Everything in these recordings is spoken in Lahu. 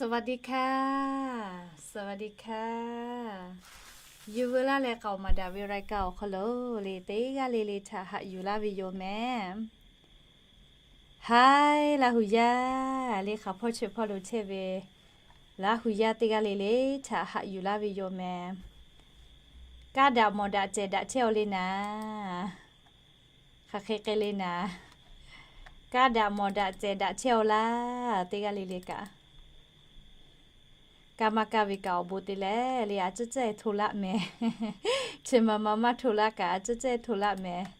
สวัสดีค่ะ สวัสดีค่ะ Yuˬ veu laˇ leh k'aoˍ maˍ daꞈ ve รายการ awˬ hk'aw lo le teˇ g'aˇ le le htaꞈ haꞈ yuˬ laˇ ve yoˬ mehˍ. Haiˉ, Laˇ hu yaˇ le hk'aˬ hpawˇ chi hpawˇ lo chehˇ ve Laˇ hu yaˇ teˇ g'aˇ le le htaꞈ haꞈ yuˬ laˇ ve yoˬ mehˍ. Kaˇ daꞈ mawˬ daꞈ cehˬ daꞈ chehˇ aw le naˍ. Hk'aˬ hk'e k'ai le naˍ. Kaˇ daꞈ mawˬ daꞈ cehˬ daꞈ chehˇ aw laˇ teˇ g'aˇ le le kaꞈ. Kaˇ maˇ kaˇ ve kaꞈ awˬ bon te leh le a ciˉ cehˇ hto laˆ mehˍ. Chi ma ma maˇ hto laˆ kaꞈ a ciˉ cehˇ hto laˆ mehˍ.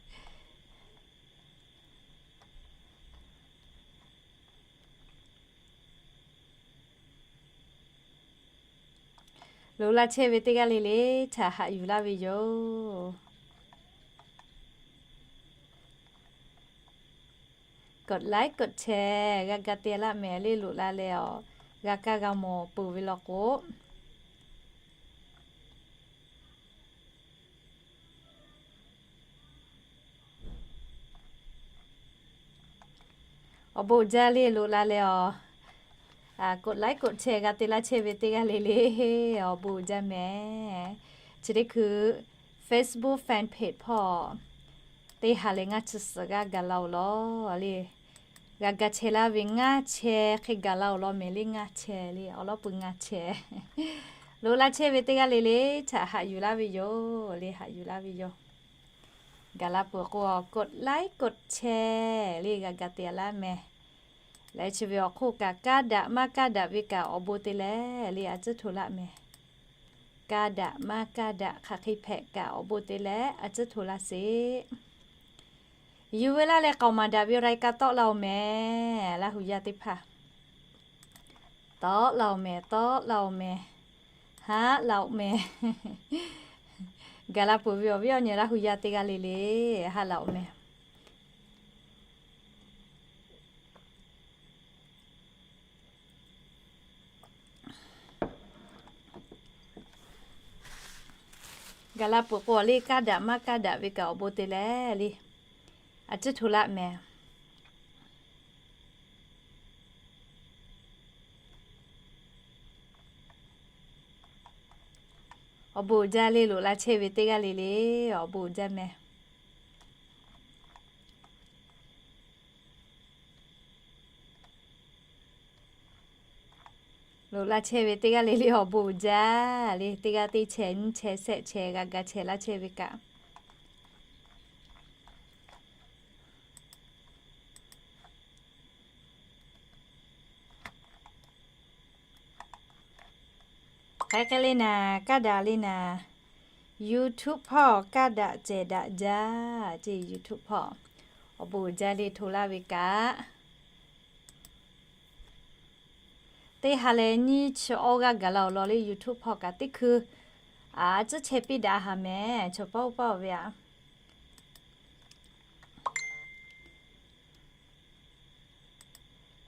Loꞈ la chehˇ ve teˇ g'aˇ le le htaꞈ haꞈ yuˬ laˇ ve yoˬ. กดไลค์ กดแชร์ g'a ga te laˇ mehˍ le loꞈ la leh awˬ g'a kaˇ g'a mawˬ peuˬ ve law k'o, awˬ bon uiˍ jaˇ le loꞈ la leh awˬ กดไลค์ กดแชร์ g'a te laˇ chehˇ ve teˇ g'aˇ le le awˬ bon uiˍ jaˇ mehˍ. Chi teˇ hkui Facebook fan page hpawˇ teˇ ha leh ngaˇ chi suhˍ g'aˇ gaˬ la-oˬ law le. G'a ga chehˇ laˇ ve ngaˇ chehˇ hk'e gaˬ la-oˬ law mehˍ le ngaˇ chehˇ le awˬ lawˉ pui ngaˇ chehˇ. Loꞈ la chehˇ ve teˇ g'aˇ le le htaꞈ haꞈ yuˬ laˇ ve yoˬ le haꞈ yuˬ laˇ ve yoˬ. Gaˬ la peuˬ k'o awˬ กดไลค์ กดแชร์ le g'a ga te laˇ mehˍ. Leh chi ve awˬ hk'oˆ kaꞈ kaˇ daꞈ maˇ kaˇ daꞈ ve kaꞈ awˬ bon te leh le a ciˉ hto laˆ mehˍ. Kaˇ daꞈ maˇ kaˇ daꞈ hk'aˬ hk'e hpehꞈ kaꞈ awˬ bon te leh a ciˉ hto laˇ sheˍ. Yuˬ veu laˇ leh k'aoˍ maˍ daꞈ ve รายการ tawˆ la-oˬ mehˍ. Laˇ hu yaˇ teˇ hpaˍ tawˆ la-oˬ mehˍ, tawˆ la-oˬ mehˍ, haˆ la-oˬ mehˍ. Gaˬ la peuˬ ve awˬ viˉ awˬ nyi Laˇ hu yaˇ teˇ g'aˇ le le haˆ la-oˬ mehˍ. Gaˬ la peuˬ k'o le kaˇ daꞈ maˇ kaˇ daꞈ ve kaꞈ awˬ bon te leh le a ciˉ hto laˆ mehˍ. Awˬ bon uiˍ jaˇ le loꞈ la chehˇ ve teˇ g'aˇ le le awˬ bon uiˍ jaˇ mehˍ. Loꞈ la chehˇ ve teˇ g'aˇ le le awˬ bon uiˍ jaˇ le teˇ g'aˇ teˇ chehˇ nyiˇ chehˇ shehˆ chehˇ g'a ga chehˇ laˇ chehˇ ve kaꞈ Hk'e hk'e le naˍ, kaˇ daꞈ le naˍ. YouTube hpawˇ kaˇ daꞈ cehˬ daꞈ jaˇ ceˇ. YouTube hpawˇ awˬ bon uiˍ jaˇ le hto laˇ ve kaꞈ, teˇ ha leh nyiˇ chi awˇ g'aˇ gaˬ la-oˬ law le YouTube hpawˇ kaꞈ teˇ hkui a ciˉ chehˇ piˇ daꞈ haˍ mehˍ chaw pawˆ pawˆ ve a.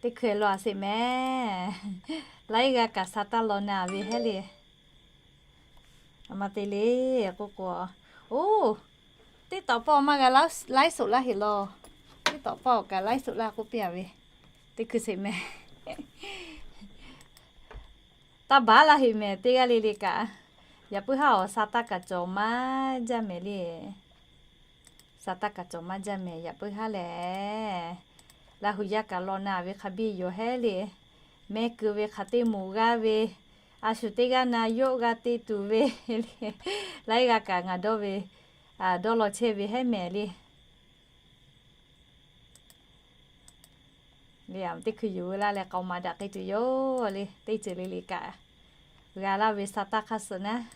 Teˇ hkui law a sheˍ mehˍ. Laiˉ g'aˇ kaꞈ sa taˇ law na ve hehˉ le. A ma te le k'oˆ k'o, oˇ, teˇ tawꞈ pawˆ maˇ g'a laiˉ soꞈ laˇ heꞈ law. Teˇ tawꞈ pawˆ kaꞈ laiˉ soꞈ laˇ k'oˆ piˇ a ve, teˇ hkui sheˍ mehˍ. Taˇ baˬ laˇ heꞈ mehˍ teˇ g'aˇ le le kaꞈ. Yaꞈ puiˉ haˉ awˬ sa taˇ kaꞈ cawˬ maˇ jaˇ mehˍ le. Sa taˇ kaꞈ cawˬ maˇ jaˇ mehˍ yaꞈ puiˉ haˉ lehˬ. Laˇ hu yaˇ kaꞈ law na ve hk'a biˇ yoˬ hehˉ le. Mehˆ keu ve hk'aˬ teˇ moˍ g'aˇ ve, a shu teˇ g'aˇ na yoˆ g'a te tuˬ ve le. Laiˉ g'aˇ kaꞈ ngaˬ dawˇ ve, dawˇ law chehˇ ve hehˉ mehˍ le. Le a teˇ hkui yuˬ veu laˇ leh k'aoˍ maˍ daꞈ k'ai tuˬ yoˬ le. Teˇ ceuˬ le le kaꞈ g'a laˇ ve sa taˇ hk'aˇ suh naˉ,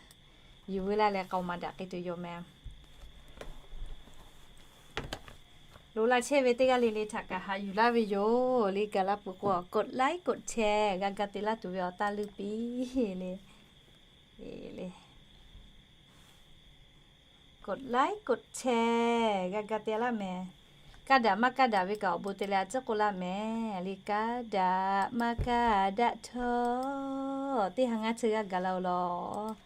yuˬ veu laˇ leh k'aoˍ maˍ daꞈ k'ai tuˬ yoˬ mehˍ. Loꞈ la chehˇ ve teˇ g'aˇ le le htaꞈ kaꞈ haꞈ yuˬ laˇ ve yoˬ le. Gaˬ la peuˬ k'o กดไลค์ กดแชร์ g'a ga te laˇ tuˬ ve awˬ taˇ leuˇ piˇ le. กดไลค์ กดแชร์ g'a ga te laˇ mehˍ. Kaˇ daꞈ maˇ kaˇ daꞈ ve kaꞈ awˬ bon te leh a ciˉ k'oˆ laˇ mehˍ le. Kaˇ daꞈ maˇ kaˇ daꞈ htawˇ, teˇ ha ngaˇ chi g'aˇ gaˬ la-oˬ law.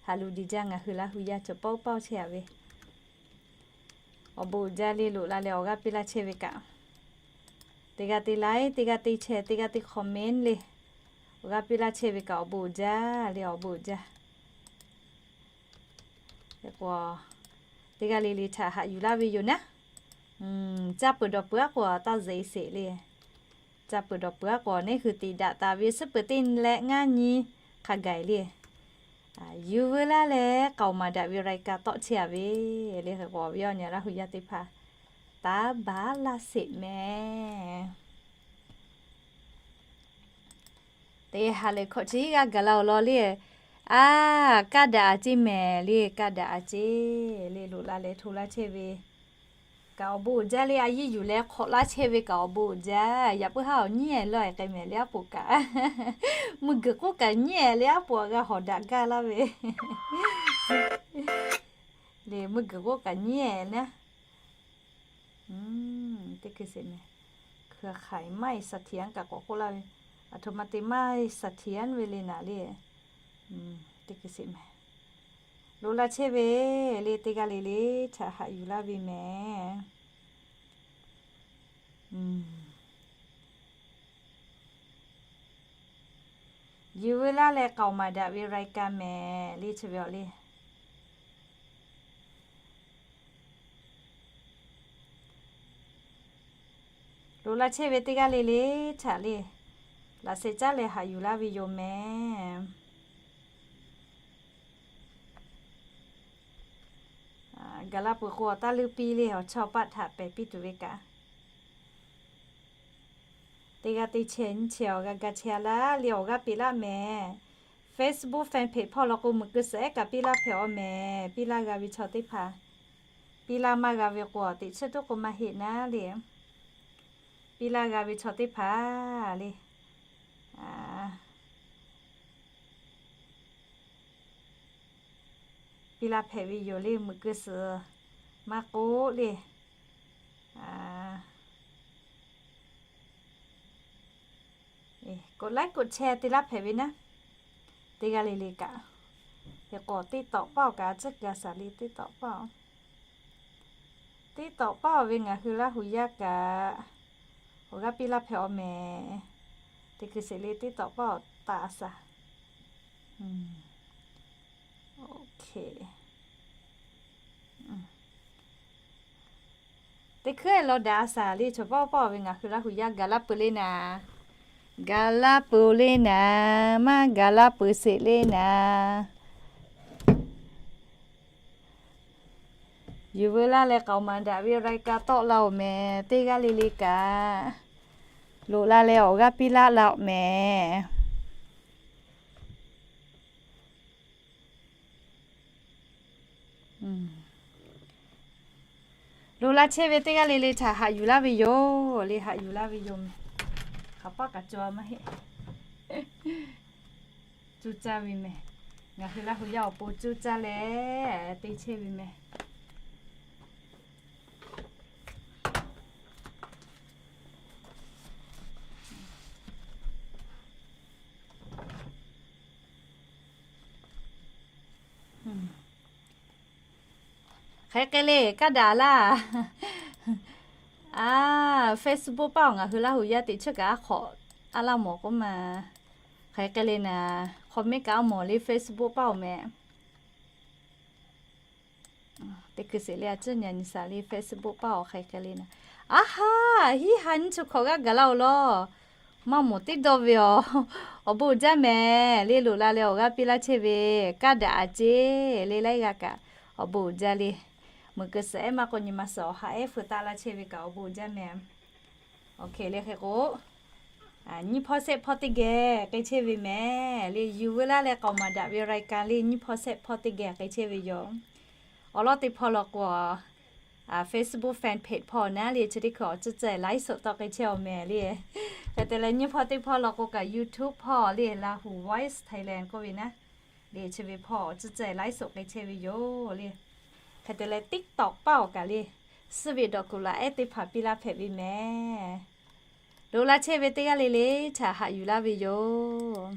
Haꞈ luˬ diˬ jaˇ ngaˬ hui Laˇ hu yaˇ cawˬ pawˆ pawˆ chehˇ a ve. Awˬ bon uiˍ jaˇ le loꞈ la leh awˬ g'aˇ piˇ laˇ chehˇ ve kaꞈ. Teˇ g'aˇ teˇ like, teˇ g'aˇ teˇ share, teˇ g'aˇ teˇ comment le. Awˬ g'aˇ piˇ laˇ chehˇ ve kaꞈ awˬ bon uiˍ jaˇ le, awˬ bon uiˍ jaˇ. Hk'e k'o, teˇ g'aˇ le le htaꞈ haꞈ yuˬ laˇ ve yoˬ naˉ. Caˇ peuˬ dawˬ peuˬ aˉ k'o taˇ zeꞈ sheˍ le. Caˇ peuˬ dawˬ peuˬ aˉ k'o, neˇ hui tiꞈ daꞈ taˍ ve suhˉ peuˬ teˇ leh ngaˇ nyi hk'a gaˬ le. Yuˬ veu laˇ leh k'aoˍ maˍ daꞈ ve รายการ tawˆ chehˇ a ve le. Hk'e k'o, awˬ viˉ awˬ nyi Laˇ hu yaˇ teˇ hpaˍ, taˇ baˬ laˇ sheˍ mehˍ. Teˇ ha lehˬ hkawꞈ chi g'aˇ gaˬ la awˬ lawn le. A, kaˇ daꞈ a ceˇ mehˍ le, kaˇ daꞈ a ceˇ le. Loꞈ la leh hto laˇ chehˇ ve kaꞈ awˬ bon uiˍ jaˇ le. A yiˇ yuˬ leh hk'awꞈ laˇ chehˇ ve kaꞈ awˬ bon uiˍ jaˇ. Yaꞈ puiˉ haˉ awˬ nyiˉ-ehˍ lawˇ-ehˍ k'ai mehˍ le aˉ poꞈ kaꞈ, mvuhˇ guiˬ k'oˆ kaꞈ nyiˉ-ehˍ le aˉ poꞈ g'a hawˍ daꞈ gaˇ laˇ ve le. Mvuhˇ guiˬ k'oˆ kaꞈ nyiˉ-ehˍ naˉ. Teˇ hkui sheˍ mehˍ. Hkui hk'aiˍ maˇ heˆ เสถียร kaꞈ k'awꞈ k'oˆ laˇ ve, aˬ htoꞈ ma te maˇ heˆ เสถียร ve le naˍ le. Teˇ hkui sheˍ mehˍ. Loꞈ la chehˇ ve le, teˇ g'aˇ le le htaꞈ haꞈ yuˬ laˇ ve mehˍ. Yuˬ veu laˇ leh k'aoˍ maˍ daꞈ ve รายการ mehˍ le, chi ve awˬ le. Loꞈ la chehˇ ve teˇ g'aˇ le le htaꞈ le, laꞈ sheh caˉ leh haꞈ yuˬ laˇ ve yoˬ mehˍ. Gaˬ la peuˬ k'o, awˬ taˇ leuˇ piˇ le, awˬ chawˇ paˆ htaꞈ pehˬ piˇ tuˬ ve kaꞈ, teˇ g'aˇ teˇ chehˇ nyiˇ chehˇ awˬ g'a ga chehˇ a laˇ le, awˬ g'aˇ piˇ laˇ mehˍ. Facebook fan page hpawˇ law k'o, muiˬ keu suhˍ ehˉ kaꞈ piˇ laˇ hpehꞈ aw mehˍ. Piˇ laˇ g'a ve chaw teˇ hpaˍ, piˇ laˇ maˇ g'a ve k'o, teꞈ chiˇ tuˉ k'o maˇ heˆ naˉ le. Piˇ laˇ g'a ve chaw teˇ hpaˍ le, piˇ laˇ hpehꞈ ve yoˬ le, muiˬ keu suhˍ maˇ k'oˆ le. กดไลค์ กดแชร์ te laˇ hpehꞈ ve naˉ. Teˇ g'aˇ le le kaꞈ, hk'e k'o TikTok paˆ awˬ kaꞈ tcuhˉ ga shaˍ le, TikTok paˆ, TikTok paˆ awˬ ve ngaˬ hui Laˇ hu yaˇ kaꞈ awˬ g'aˇ piˇ laˇ hpehꞈ aw mehˍ. Teˇ hkui sheˍ le, TikTok paˆ awˬ taˍ a shaˍ. Teˇ hkui law daꞈ a shaˍ le, chaw paˆ paˆ awˬ ve ngaˬ hui Laˇ hu yaˇ gaˬ laˇ peuˬ le naˍ. Gaˬ laˇ peuˬ le naˍ, maˇ gaˬ laˇ peuˬ sheˍ le naˍ. Yuˬ veu laˇ leh k'aoˍ maˍ daꞈ ve รายการ tawˆ la oˬ mehˍ. Teˇ g'aˇ le le kaꞈ, loꞈ la leh awˬ g'aˇ piˇ laˇ la oˬ mehˍ. Loꞈ la chehˇ ve teˇ g'aˇ le le htaꞈ haꞈ yuˬ laˇ ve yoˬ le, haꞈ yuˬ laˇ ve yoˬ mehˍ. Hk'aˬ paˆ kaꞈ cawˬ a maˇ heˆ. Cuˇ caˇ ve mehˍ. Ngaˬ hui Laˇ hu yaˇ awˬ pon cuˇ caˇ leh te chehˇ ve mehˍ. Hk'aˬ hk'e le kaˇ daꞈ laˇ. A, Facebook paˆ awˬ ngaˬ hui Laˇ hu yaˇ teꞈ chiˇ kaꞈ aˉ hk'awꞈ a laˇ mawˬ k'oˆ ma. Hk'aˬ hk'e le naˍ, comment kaꞈ a mawˬ le, Facebook paˆ awˬ mehˍ. Teˇ hkui sheˍ le, a ciˉ nyi nyi shaˍ le, Facebook paˆ awˬ hk'aˬ hk'e le naˍ. Aˉ ha, hiˉ ha nyiˇ chi hkawꞈ g'aˇ gaˬ laˇ oˬ law. Maˇ mawˬ teˇ dawˇ ve awˬ, awˬ bon uiˍ jaˇ mehˍ le. Loꞈ la leh awˬ g'aˇ piˇ laˇ chehˇ ve, kaˇ daꞈ a ceˇ le, laiˉ g'aˇ kaꞈ awˬ bon uiˍ jaˇ le. Muiˬ keu suhˍ ehˉ maˇ k'o nyi ma suhˍ awˬ ha ehˉ feu taˆ laˇ chehˇ ve kaꞈ awˬ bon uiˍ jaˇ mehˍ. Oˇ hk'e le hk'e k'o, nyiˇ hpawˇ shehˆ hpawˇ teˇ geh k'ai chehˇ ve mehˍ le. Yuˬ veu laˇ leh k'aoˍ maˍ daꞈ ve รายการ le, nyiˇ hpawˇ shehˆ hpawˇ teˇ geh k'ai chehˇ ve yoˬ. Awˬ lawn teˇ hpawˇ law k'o, Facebook fan page hpawˇ naˉ le, chi teˇ hkui awˬ cuˇ ceh ไลฟ์สด tawˆ k'ai chehˇ aw mehˍ le. Hk'e te leh nyiˇ hpawˇ teˇ hpawˇ law k'o kaꞈ YouTube hpawˇ le, Lahu Voice Thailand k'oˆ ve naˉ le, chi ve hpawˇ awˬ cuˇ ceh ไลฟ์สด k'ai chehˇ ve yoˬ le. Hk'e te leh TikTok paˆ awˬ kaꞈ le, suhˉ ve dawˬ kuˬ laꞈ ehˉ teˇ hpaˍ piˇ laˇ hpehꞈ ve mehˍ. Loꞈ la chehˇ ve teˇ g'aˇ le le htaꞈ haꞈ yuˬ laˇ ve yoˬ.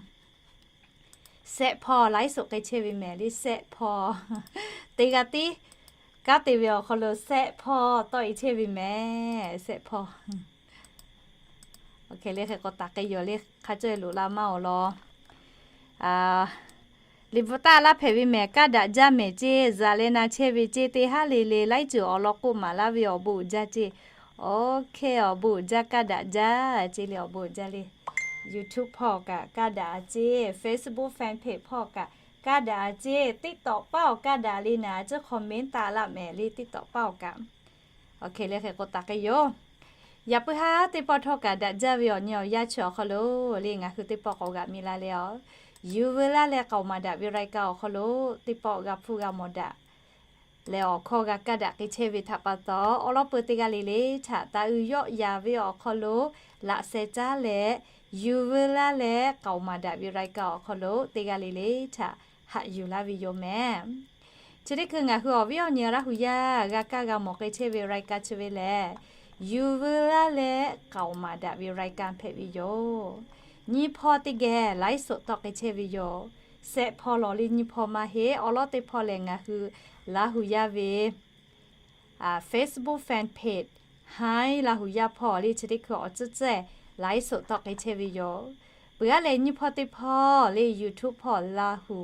Shehˆ hpawˇ ไลฟ์สด k'ai chehˇ ve mehˍ le, shehˆ hpawˇ. Teˇ g'aˇ tiˉ kanˉ te ve awˬ hk'aw lo shehˆ hpawˇ tawˆ e chehˇ ve mehˍ, shehˆ hpawˇ. Oˇ hk'e le hk'e k'o taˍ k'ai yoˬ le, hk'a cawˇ e loꞈ la maˇ awˬ lawn. Liꞈ bvuhꞈ taˆ laˇ hpehꞈ ve mehˍ, kaˇ daꞈ jaˇ mehˍ ceˇ, zuhꞈ leh na chehˇ ve ceˇ, teˇ haˉ le le laiˉ ceuˬ awˬ lawn k'oˆ maˍ laˇ ve awˬ bon uiˍ jaˇ ceˇ. Oˇ hk'e awˬ bon uiˍ jaˇ, kaˇ daꞈ jaˇ ceˇ le, awˬ bon uiˍ jaˇ le. YouTube hpawˇ kaꞈ kaˇ daꞈ a ceˇ, Facebook fan page hpawˇ kaꞈ kaˇ daꞈ a ceˇ, TikTok paˉ awˬ kaˇ daꞈ le naˍ, a ciˉ comment taˆ laˇ mehˍ le TikTok paˉ awˬ kaꞈ. Oˇ hk'e le hk'e k'o taˍ k'ai yoˬ. Yaꞈ puiˉ haˉ teˇ pawˆ htawˇ kaꞈ daꞈ jaˇ ve awˬ nyi awˬ yanˇ chi awˬ hk'aw lo le ngaˬ hui teˇ pawˆ k'awꞈ g'aꞈ mi la leh a, yuˬ veu laˇ leh k'aoˍ maˍ daꞈ ve รายการ awˬ hk'aw lo teˇ pawˆ g'a hpfuhˆ g'a mawˬ daꞈ leh awˬ hkawˇ g'a kaˇ daꞈ k'ai chehˇ ve htaꞈ pa taw, awˬ lawn peuˬ teˇ g'aˇ le le htaꞈ taˍ uiˍ yawˆ yaˍ ve awˬ hk'aw lo laꞈ sheh caˉ leh, yuˬ veu laˇ leh k'aoˍ maˍ daꞈ ve รายการ awˬ hk'aw lo teˇ g'aˇ le le htaꞈ haꞈ yuˬ laˇ ve yoˬ mehˍ. Chi teˇ hkui ngaˬ hui awˬ viˉ awˬ nyi Laˇ hu yaˇ g'a kaˇ g'a mawˬ k'ai chehˇ ve รายการ chi ve lehˬ, yuˬ veu laˇ leh k'aoˍ maˍ daꞈ ve รายการ hpehꞈ ve yoˬ. Nyiˇ hpawˇ teˇ geh ไลฟ์สด tawˆ k'ai chehˇ ve yoˬ. Sehˆ hpawˇ lawˬ le nyiˇ hpawˇ maˇ heˆ, awˬ lawn teˇ hpawˇ lehˬ ngaˬ hui Laˇ hu yaˇ ve Facebook fan page Hi Laˇ hu yaˇ hpawˇ le chi teˇ hkui awˬ tcuhˉ tcuhˉ ไลฟ์สด tawˆ k'ai chehˇ ve yoˬ. Peuˬ aˉ lehˬ nyiˇ hpawˇ teˇ hpawˇ le YouTube hpawˇ Lahu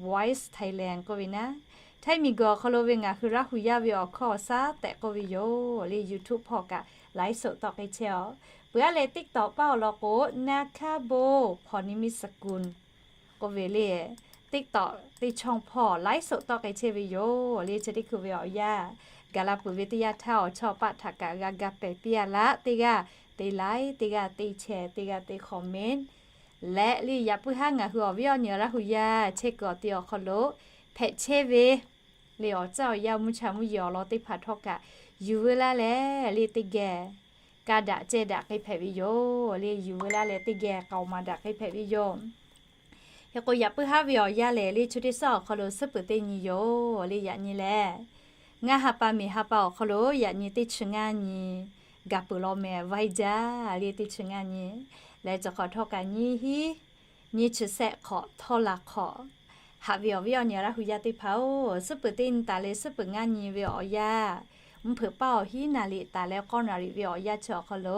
Voice Thailand k'oˆ ve naˉ, Htaiˇ miˬguiˬ awˬ hk'aw lo ve ngaˬ hui Laˇ hu yaˇ ve awˬ hkawˇ awˬ shaˉ tehꞈ k'oˆ ve yoˬ le YouTube hpawˇ kaꞈ ไลฟ์สด tawˆ k'ai chehˇ a. Peuˬ aˉ lehˬ TikTok paˉ awˬ lawn k'o, Naˇ hkaˉ bon hpawnˬ ni miˇ สกุล k'oˆ ve le TikTok teˇ ช่อง hpawˇ ไลฟ์สด tawˆ k'ai chehˇ ve yoˬ le chi teˇ hkui ve awˬ yanˇ. Gaˬ la peuˬ ve teˇ yanˇ htaˇ awˬ chawˇ paˆ htaꞈ kaꞈ g'a ga pehˬ piˇ a laˇ, teˇ g'aˇ te like, teˇ g'aˇ te share, teˇ g'aˇ te comment leh le yaꞈ puiˉ haˉ ngaˬ hui awˬ viˉ awˬ nyi Laˇ hu yaˇ chehˇ kuiˬ awˬ ti awˬ hk'aw lo hpehꞈ chehˇ ve le awˬ caˇ awˬ yanˇ mvuhˇ cha mvuhˇ yeˬ awˬ lawn teˇ hpaˍ htawˇ kaꞈ yuˬ veu laˇ leh le teˇ geh kaˇ daꞈ ceh daꞈ k'ai hpehꞈ ve yoˬ le, yuˬ veu laˇ leh teˇ geh k'aoˍ maˍ daꞈ k'ai hpehꞈ ve yoˬ. Hk'e k'o yaꞈ puiˉ haˉ ve awˬ yanˇ lehˬ le chi teˇ suhˉ awˬ hk'aw lo suhˉ peuˬ teˇ nyi yoˬ le yaꞈ nyi leh, ngaˇ ha pa miˬ ha pa awˬ hk'aw lo yaꞈ nyi teˇ chi ngaˇ nyi gaˬ peuˬ law mehˍ vaiˇ jaˇ le teˇ chi ngaˇ nyi leh cawˬ hk'awꞈ htawˇ kaꞈ nyiˇ hiˉ nyiˇ chi sehˆ hk'awꞈ htawˇ la hk'awꞈ haꞈ ve awˬ viˉ awˬ nyi Laˇ hu yaˇ teˇ hpaˍ-oˬ, suhˉ peuˬ teˇ nyi taˍ leh suhˉ peuˬ ngaˇ nyi ve awˬ yanˇ, mvuhˇ hpeuꞈ paˇ awˬ hiˉ naˍ riˍ taˍ leh k'awˇ naˍ riˍ ve awˬ yanˇ chi awˬ hk'aw lo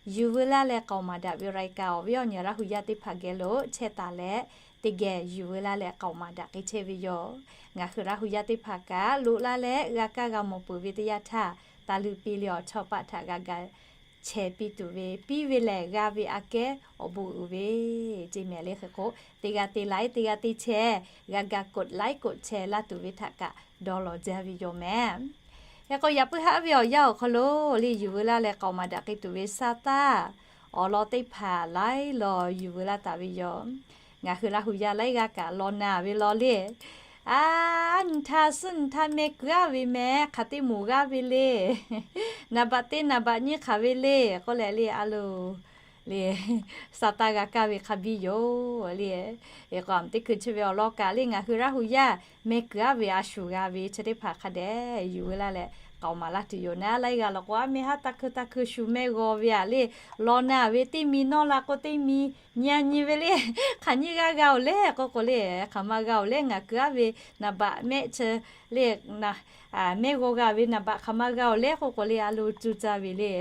yuˬ veu laˇ leh k'aoˍ maˍ daꞈ ve รายการ awˬ viˉ awˬ nyi Laˇ hu yaˇ teˇ hpaˍ geh lo chehˇ taˍ leh teˇ geh yuˬ veu laˇ leh k'aoˍ maˍ daꞈ k'ai chehˇ ve yoˬ. Ngaˬ hui Laˇ hu yaˇ teˇ hpaˍ kaꞈ loꞈ la leh g'a kaˇ g'a mawˬ peuˬ ve teˇ yanˇ htaˇ, taˇ luꞈ piˇ le awˬ chawˇ paˆ htaꞈ g'a ga chehˇ piˇ tuˬ ve, piˇ ve lehˬ g'a ve aꞈ kehˉ awˬ bon uiˍ ve ceˇ mehˍ le hk'e k'o, teˇ g'aˇ te like, teˇ g'aˇ te share, g'a ga กด like กด share laˇ tuˬ ve htaꞈ kaꞈ dawˇ law jaˇ ve yoˬ mehˍ. Hk'e k'o yaꞈ puiˉ haˉ ve awˬ yanˇ awˬ hk'aw lo le yuˬ veu laˇ leh k'aoˍ maˍ daꞈ k'ai tuˬ ve sa taˇ awˬ lawn teˇ hpaˍ laiˉ law yuˬ veu laˇ taˍ ve yoˬ. Ngaˬ hui Laˇ hu yaˇ laiˉ g'aˇ kaꞈ law na ve law le, a, nyi htaˇ suhˉ nyi htaˇ meh kuiˬ aˉ ve mehˍ, hk'aˬ teˇ moˍ g'aˇ ve le, naˍ baꞈ teˇ naˍ baꞈ nyiˇ hk'aˬ ve le k'oˆ leh le a loˬ le, sa taˇ g'a kaˇ ve hk'a biˇ yoˬ le. Hk'e k'o teˇ hkui chi ve awˬ lawn kaꞈ le ngaˬ hui Laˇ hu yaˇ meh kuiˬ aˉ ve a shuˍ g'a ve chi teˇ hpaˍ hk'a dehꞈ yuˬ veu laˇ leh k'aoˍ maˍ laˇ tuˬ yoˬ naˉ. Laiˉ g'aˇ law k'o a meh haˉ taˇ hkui taˇ hkui shuˍ meh g'aw ve aꞈ le, law na ve teˇ mi nawˇ la k'o teˇ mi nyi a nyi ve le, hk'aˬ nyiˇ g'aˇ g'a oˬ le k'oˆ k'o le, hk'aˬ ma g'a oˬ le ngaˬ kuiˬ aˉ ve naˍ baꞈ mehˆ chi le, mehˆ g'aw g'a ve naˍ baꞈ hk'aˬ ma g'a oˬ le k'oˆ k'o le a loˬ cuˇ caˇ ve le.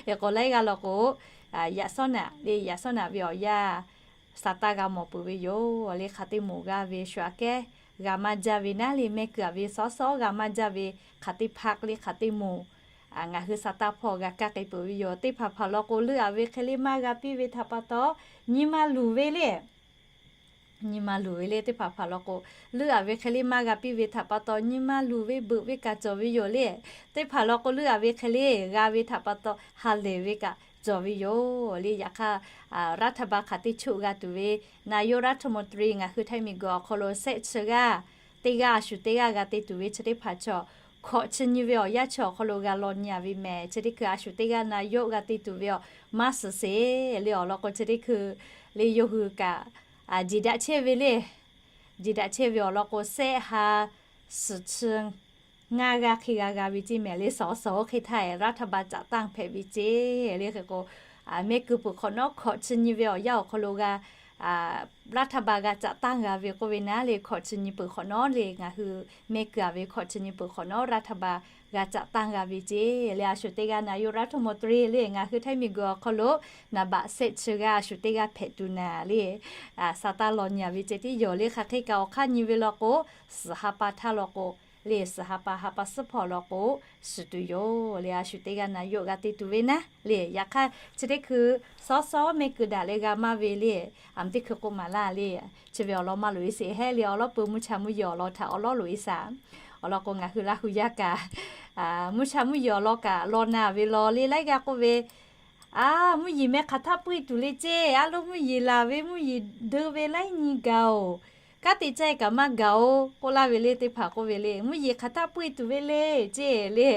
Hk'e k'o laiˉ g'aˇ law k'o, yaꞈ sawˉ naꞈ le yaꞈ sawˉ naꞈ ve awˬ yanˇ sa taˇ g'a mawˬ peuˬ ve yoˬ le, hk'aˬ teˇ moˍ g'aˇ ve shu aꞈ kehˉ g'a maˇ jaˇ ve naˉ le, meh kuiˬ aꞈ ve sawˉ sawˉ g'a maˇ jaˇ ve hk'aˬ teˇ hpaˇ le hk'aˬ teˇ moˍ ngaˬ hui sa taˇ hpawˇ g'a kaˇ k'ai peuˬ ve yoˬ. Teˇ hpaˍ hpaˍ law k'o leuˆ aꞈ ve hk'e le maˇ g'a piˇ ve htaꞈ pa taw nyi ma luˬ ve le. Nyi ma luˬ ve le teˇ hpaˍ hpaˍ law k'o, leuˆ aꞈ ve hk'e le maˇ g'a piˇ ve htaꞈ pa taw nyi ma luˬ ve beuꞈ ve kaꞈ cawˬ ve yoˬ le. Teˇ hpaˍ law k'o leuˆ aꞈ ve hk'e le g'a ve htaꞈ pa taw ha lehˬ ve kaꞈ cawˬ ve yoˬ le. Yaꞈ hk'aˇ, รัฐบาล hk'aˬ teˇ choˆ g'a tuˬ ve นายกรัฐมนตรี ngaˬ hui Htaiˇ miˬguiˬ awˬ hk'aw lo sehˆ chi g'aˇ teˇ g'aˇ a shuˍ teˇ g'aˇ g'a te tuˬ ve chi teˇ hpaˍ chaw hkawꞈ chi nyi ve awˬ yanˇ chi awˬ hk'aw lo g'a law nyi a ve mehˍ. Chi teˇ hkui a shuˍ teˇ g'aˇ นายก g'a te tuˬ ve awˬ maˇ suhˍ sheˍ le awˬ lawn k'o chi teˇ hkui le yawˇ hui kaꞈ jiˬ daꞈ chehˇ ve le. Jiˬ daꞈ chehˇ ve awˬ lawn k'o sehˆ ha suhˍ chi ngaˇ g'aˇ hk'e g'a g'a ve ceˇ mehˍ le. Sawˍ sawˍ oˇ hk'e htaˇ รัฐบาล caꞈ tanˇ hpehꞈ ve ceˇ le hk'e k'o, meh kuiˬ peuˬ hk'awꞈ nawˉ hkawꞈ chi nyi ve awˬ yanˇ awˬ hk'aw lo g'a รัฐบาล g'a caꞈ tanˇ g'a ve k'oˆ ve naˉ le, hkawꞈ chi nyi peuˬ hk'awꞈ nawˉ le ngaˬ hui meh kuiˬ aꞈ ve hkawꞈ chi nyi peuˬ hk'awꞈ nawˉ รัฐบาล g'a caꞈ tanˇ g'a ve ceˇ le. A shu teˇ g'aˇ naˍ yoˬ รัฐมนตรี le ngaˬ hui Htaiˇ miˬguiˬ awˬ hk'aw lo naˍ baꞈ shehˆ chi g'aˇ a shu teˇ g'aˇ hpehꞈ tuˬ naˍ le, a sa taˇ law nyi a ve ceh tiˉ yoˬ le. Hk'aˬ hk'e kaꞈ awˬ hk'aˇ nyi ve law k'o, suhˍ ha pa htaˇ law k'o le, suhˍ ha pa ha pa suhˉ hpawˇ law k'o, shiˍ tuˬ yoˬ le. A shu teˇ g'aˇ naˍ yoˬ g'a te tuˬ ve naˉ le. Yaꞈ hk'aˇ chi teˇ hkui sawˉ sawˉ mehˆ keu daꞈ leh g'a maˇ ve le, aˬ miˍ teˇ hkui k'oˆ maˍ laˇ le. Chi ve awˬ lawn maˇ loꞈ e sheˍ hehˉ le, awˬ lawˉ peu mvuhˇ cha mvuhˇ yeˬ awˬ lawn htaꞈ awˬ lawˉ loꞈ e shaˍ. Awˬ lawn k'o ngaˬ hui Laˇ hu yaˇ kaꞈ, mvuhˇ cha mvuhˇ yeˬ awˬ lawn kaꞈ law na ve law le, laiˉ g'aˇ k'oˆ ve, a, mvuhˇ yeˬ meh hk'aˬ htaˆ puiˇ tuˬ le ceˇ, a lo mvuhˇ yeˬ laˬ ve mvuhˇ yeˬ deu ve laiˉ nyi gaˬ-oˬ. Kanˉ te caˇ kaꞈ maˇ gaˬ-oˬ k'oˆ laˇ ve le. Teˇ hpaˍ k'oˆ ve le, mvuhˇ yeˬ hk'aˬ htaˆ puiˇ tuˬ ve le ceˇ le.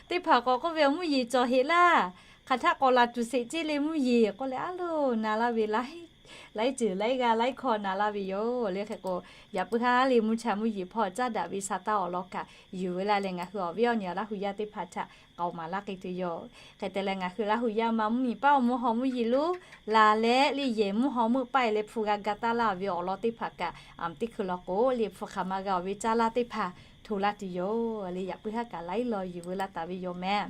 Teˇ hpaˍ k'awꞈ k'oˆ ve, mvuhˇ yeˬ cawˬ heꞈ laˇ, hk'aˬ htaˆ k'awꞈ laˬ tuˬ sheˍ ceˇ le mvuhˇ yeˬ k'oˆ leh, a lo na laˇ ve laiˉ ceuˬ laiˉ g'aˇ laiˉ hkawˇ na laˇ ve yoˬ le. Hk'e k'o, yaꞈ puiˉ haˉ le mvuhˇ cha mvuhˇ yeˬ hpawˇ caˉ daꞈ ve sa taˇ awˬ lawn kaꞈ yuˬ ve laˇ leh, ngaˬ hui awˬ viˉ awˬ nyi Laˇ hu yaˇ teˇ hpaˍ htaꞈ k'aoˍ maˍ laˇ k'ai tuˬ yoˬ. Hk'e te leh ngaˬ hui Laˇ hu yaˇ ma mvuhˇ miˬ paˉ awˬ mvuhˇ haw mvuhˇ yeˬ lo laˬ leh le, yehˬ mvuhˇ haw meuˆ paˆ e leh hpu g'a ga taˇ laˇ ve awˬ lawn teˇ hpaˍ kaꞈ, aˬ miˍ teˇ hkui law k'o le hpu hk'aˬ ma g'a-oˬ ve caˇ laˇ teˇ hpaˍ hto laˇ tuˬ yoˬ le. Yaꞈ puiˉ haˉ kaꞈ laiˉ law yuˬ veu laˇ taˍ ve yoˬ meh.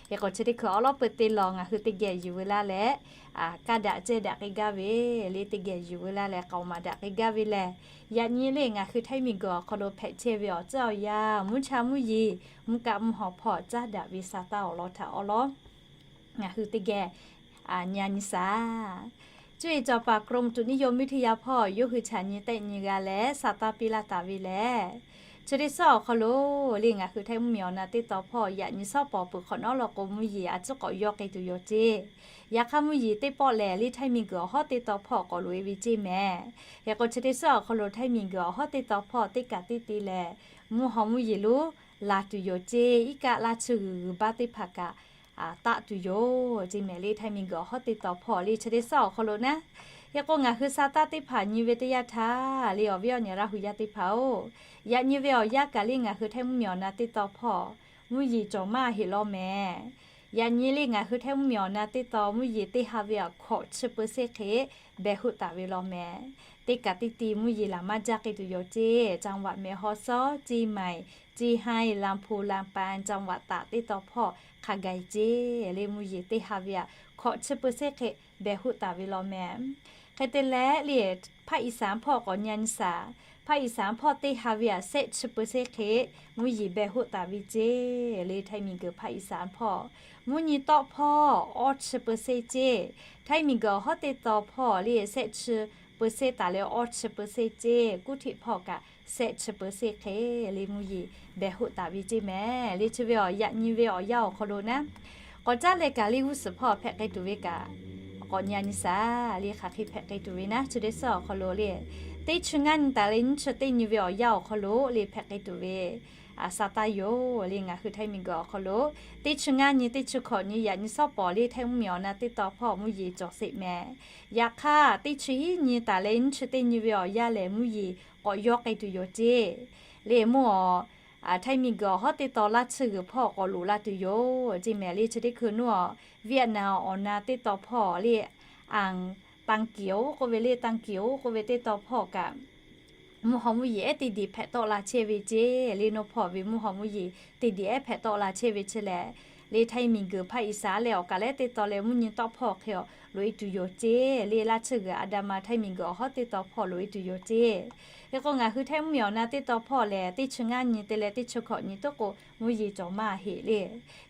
Hk'e k'o chi teˇ hkui awˬ lawˉ peu te law ngaˬ hui teˇ geh yuˬ veu laˇ leh, kaˇ daꞈ cehˇ daꞈ k'ai gaˇ ve le, teˇ geh yuˬ veu laˇ leh k'aoˍ maˍ daꞈ k'ai gaˇ ve lehˬ, yaꞈ nyi le ngaˬ hui Htaiˇ miˬguiˬ awˬ hk'aw lo hpehꞈ chehˇ ve awˬ tcuhˉ awˬ yanˇ, mvuhˇ cha mvuhˇ yeˬ, mvuhˇ kaˆ mvuhˇ haw hpawˇ caˉ daꞈ ve sa taˇ awˬ lawn htaꞈ awˬ lawn ngaˬ hui teˇ geh nyi a nyi shaˍ. Cuˇ yiˍ cawˬ paˍ กรมอุตุนิยมวิทยา hpawˇ yawˇ hui chaꞈ nyi tehˆ nyi g'a leh sa taˇ piˇ laˇ taˍ ve lehˬ, chi teˇ suhˉ awˬ hk'aw lo le ngaˬ hui Htaiˇ mvuhˇ miˬ awˬ na teˇ tawn hpawˇ yaꞈ nyi suhˉ pawˍ peuˬ hk'awꞈ nawˉ law k'o mvuhˇ yeˬ a ciˉ k'awꞈ yawˇ k'ai tuˬ yoˬ ceˇ. Yaꞈ hk'aˇ mvuhˇ yeˬ teˇ pawˆ lehˬ le Htaiˇ miˬguiˬ awˬ hawˉ teˇ tawn hpawˇ k'awꞈ loꞈ e ve ceˇ meh. Hk'e k'o chi teˇ suhˉ awˬ hk'aw lo Htaiˇ miˬguiˬ awˬ hawˉ teˇ tawn hpawˇ teˇ kaꞈ teˇ te lehˬ, mvuhˇ haw mvuhˇ yeˬ lo laˬ tuˬ yoˬ ceˇ. Iˉ kaˆ laˇ chi g'uiˬ g'uiˬ baˆ teˇ hpaˍ kaꞈ taˆ tuˬ yoˬ ceˇ meh le. Htaiˇ miˬguiˬ awˬ hawˉ teˇ tawn hpawˇ le chi teˇ suhˉ awˬ hk'aw lo naˉ, hk'e k'o ngaˬ hui sa taˇ teˇ hpaˍ nyi ve teˇ yanˇ htaˇ le awˬ viˉ awˬ nyi Laˇ hu yaˇ teˇ hpaˍ-oˬ, yaꞈ nyi ve awˬ yanˇ kaꞈ le ngaˬ hui Htaiˇ mvuhˇ miˬ awˬ na teˇ tawn hpawˇ mvuhˇ yeˬ cawˬ maˇ heˆ law meh. Yaꞈ nyi le ngaˬ hui Htaiˇ mvuhˇ miˬ awˬ na teˇ tawn mvuhˇ yeˬ teˇ ha ve awˬ hkawꞈ chi เปอร์เซ็นต์ hk'e behˬ hoˆ taˍ ve law meh. Teˇ kaꞈ teˇ ti mvuhˇ yeˬ laˬ maˇ jaˇ k'ai tuˬ yoˬ ceˇ. จังหวัดแม่ฮ่องสอน, เชียงใหม่, เชียงราย, ลำพูน, ลำปาง, จังหวัดตาก teˇ tawn hpawˇ hk'a gaˬ ceˇ le mvuhˇ yeˬ teˇ ha ve awˬ hkawꞈ chi เปอร์เซ็นต์ hk'e behˬ hoˆ taˍ ve law meh. Hk'e te leh le ภาคอีสาน hpawˇ k'awꞈ nyi a nyi shaˍ. ภาคอีสาน hpawˇ teˇ ha ve awˬ shehˆ chi เปอร์เซ็นต์ hk'e mvuhˇ yeˬ behˬ hoˆ taˍ ve ceˇ le. Htaiˇ miˬguiˬ ภาคอีสาน hpawˇ mvuhˇ nyi tawˆ hpawˇ awˇ chi เปอร์เซ็นต์ ceˇ. Htaiˇ miˬguiˬ awˬ hawˉ teˇ tawn hpawˇ le shehˆ chi เปอร์เซ็นต์ taˍ leh awˇ chi เปอร์เซ็นต์ ceˇ. Kuˇ htiꞈ hpawˇ kaꞈ shehˆ chi เปอร์เซ็นต์ hk'e le mvuhˇ yeˬ behˬ hoˆ taˍ ve ceˇ meh. Le chi ve awˬ yaꞈ nyi ve awˬ yanˇ awˬ hk'aw lo naˉ, k'awꞈ caˉ leh kaꞈ le g'uˇ suhˍ hpawˇ hpehꞈ k'ai tuˬ ve kaꞈ k'awꞈ nyi a nyi shaˍ. Le hk'aˬ hk'e hpehꞈ k'ai tuˬ ve naˉ, chi teˇ suhˉ awˬ hk'aw lo le teˇ chi ngaˇ nyi taˍ leh nyiˇ chi teˇ nyi ve awˬ yanˇ awˬ hk'aw lo le hpehꞈ k'ai tuˬ ve sa taˇ yoˬ le. Ngaˬ hui Htaiˇ miˬguiˬ awˬ hk'aw lo teˇ chi ngaˇ nyi teˇ chi hkawꞈ nyi yaꞈ nyi suhˉ pawˍ le Htaiˇ mvuhˇ miˬ awˬ na teˇ tawn hpawˇ mvuhˇ yeˬ cawˬ sheˍ meh. Yaꞈ hk'aˇ teˇ chi hiˉ nyi taˍ leh nyiˇ chi teˇ nyi ve awˬ yanˇ lehˬ mvuhˇ yeˬ k'awꞈ yawˇ k'ai tuˬ yoˬ ceˇ. Le mvuhˇ awˬ Htaiˇ miˬguiˬ awˬ hawˉ teˇ tawn laˇ chi g'uiˬ hpawˇ k'awꞈ loꞈ la tuˬ yoˬ ceˇ meh. Le chi teˇ hkui nuˇ awˬ Vietnam awˬ na teˇ tawn hpawˇ le, aˬ, ตางเกียว k'oˆ ve le, ตางเกียว k'oˆ ve teˇ tawn hpawˇ kaꞈ mvuhˇ haw mvuhˇ yeˬ ehˉ teˇ diˬ hpehꞈ tawˆ la chehˇ ve ceˇ. Le nuˇ hpawˇ ve mvuhˇ haw mvuhˇ yeˬ teˇ diˬ ehˉ hpehꞈ tawˆ la chehˇ ve chi lehˬ, le Htaiˇ miˬguiˬ ภาคอีสาน leh awˬ kaˬ lehˉ teˇ tawn leh mvuhˇ nyi tawˆ hpawˇ hk'e awˬ loꞈ e tuˬ yoˬ ceˇ. Le laˇ chi g'uiˬ a da ma Htaiˇ miˬguiˬ awˬ hawˉ teˇ tawn hpawˇ loꞈ e tuˬ yoˬ ceˇ. Hk'e k'o ngaˬ hui Htaiˇ mvuhˇ miˬ awˬ na teˇ tawn hpawˇ lehˬ teˇ chi ngaˇ nyi te leh teˇ chi hkawꞈ nyi toˉ k'o mvuhˇ yeˬ cawˬ maˇ heˆ le.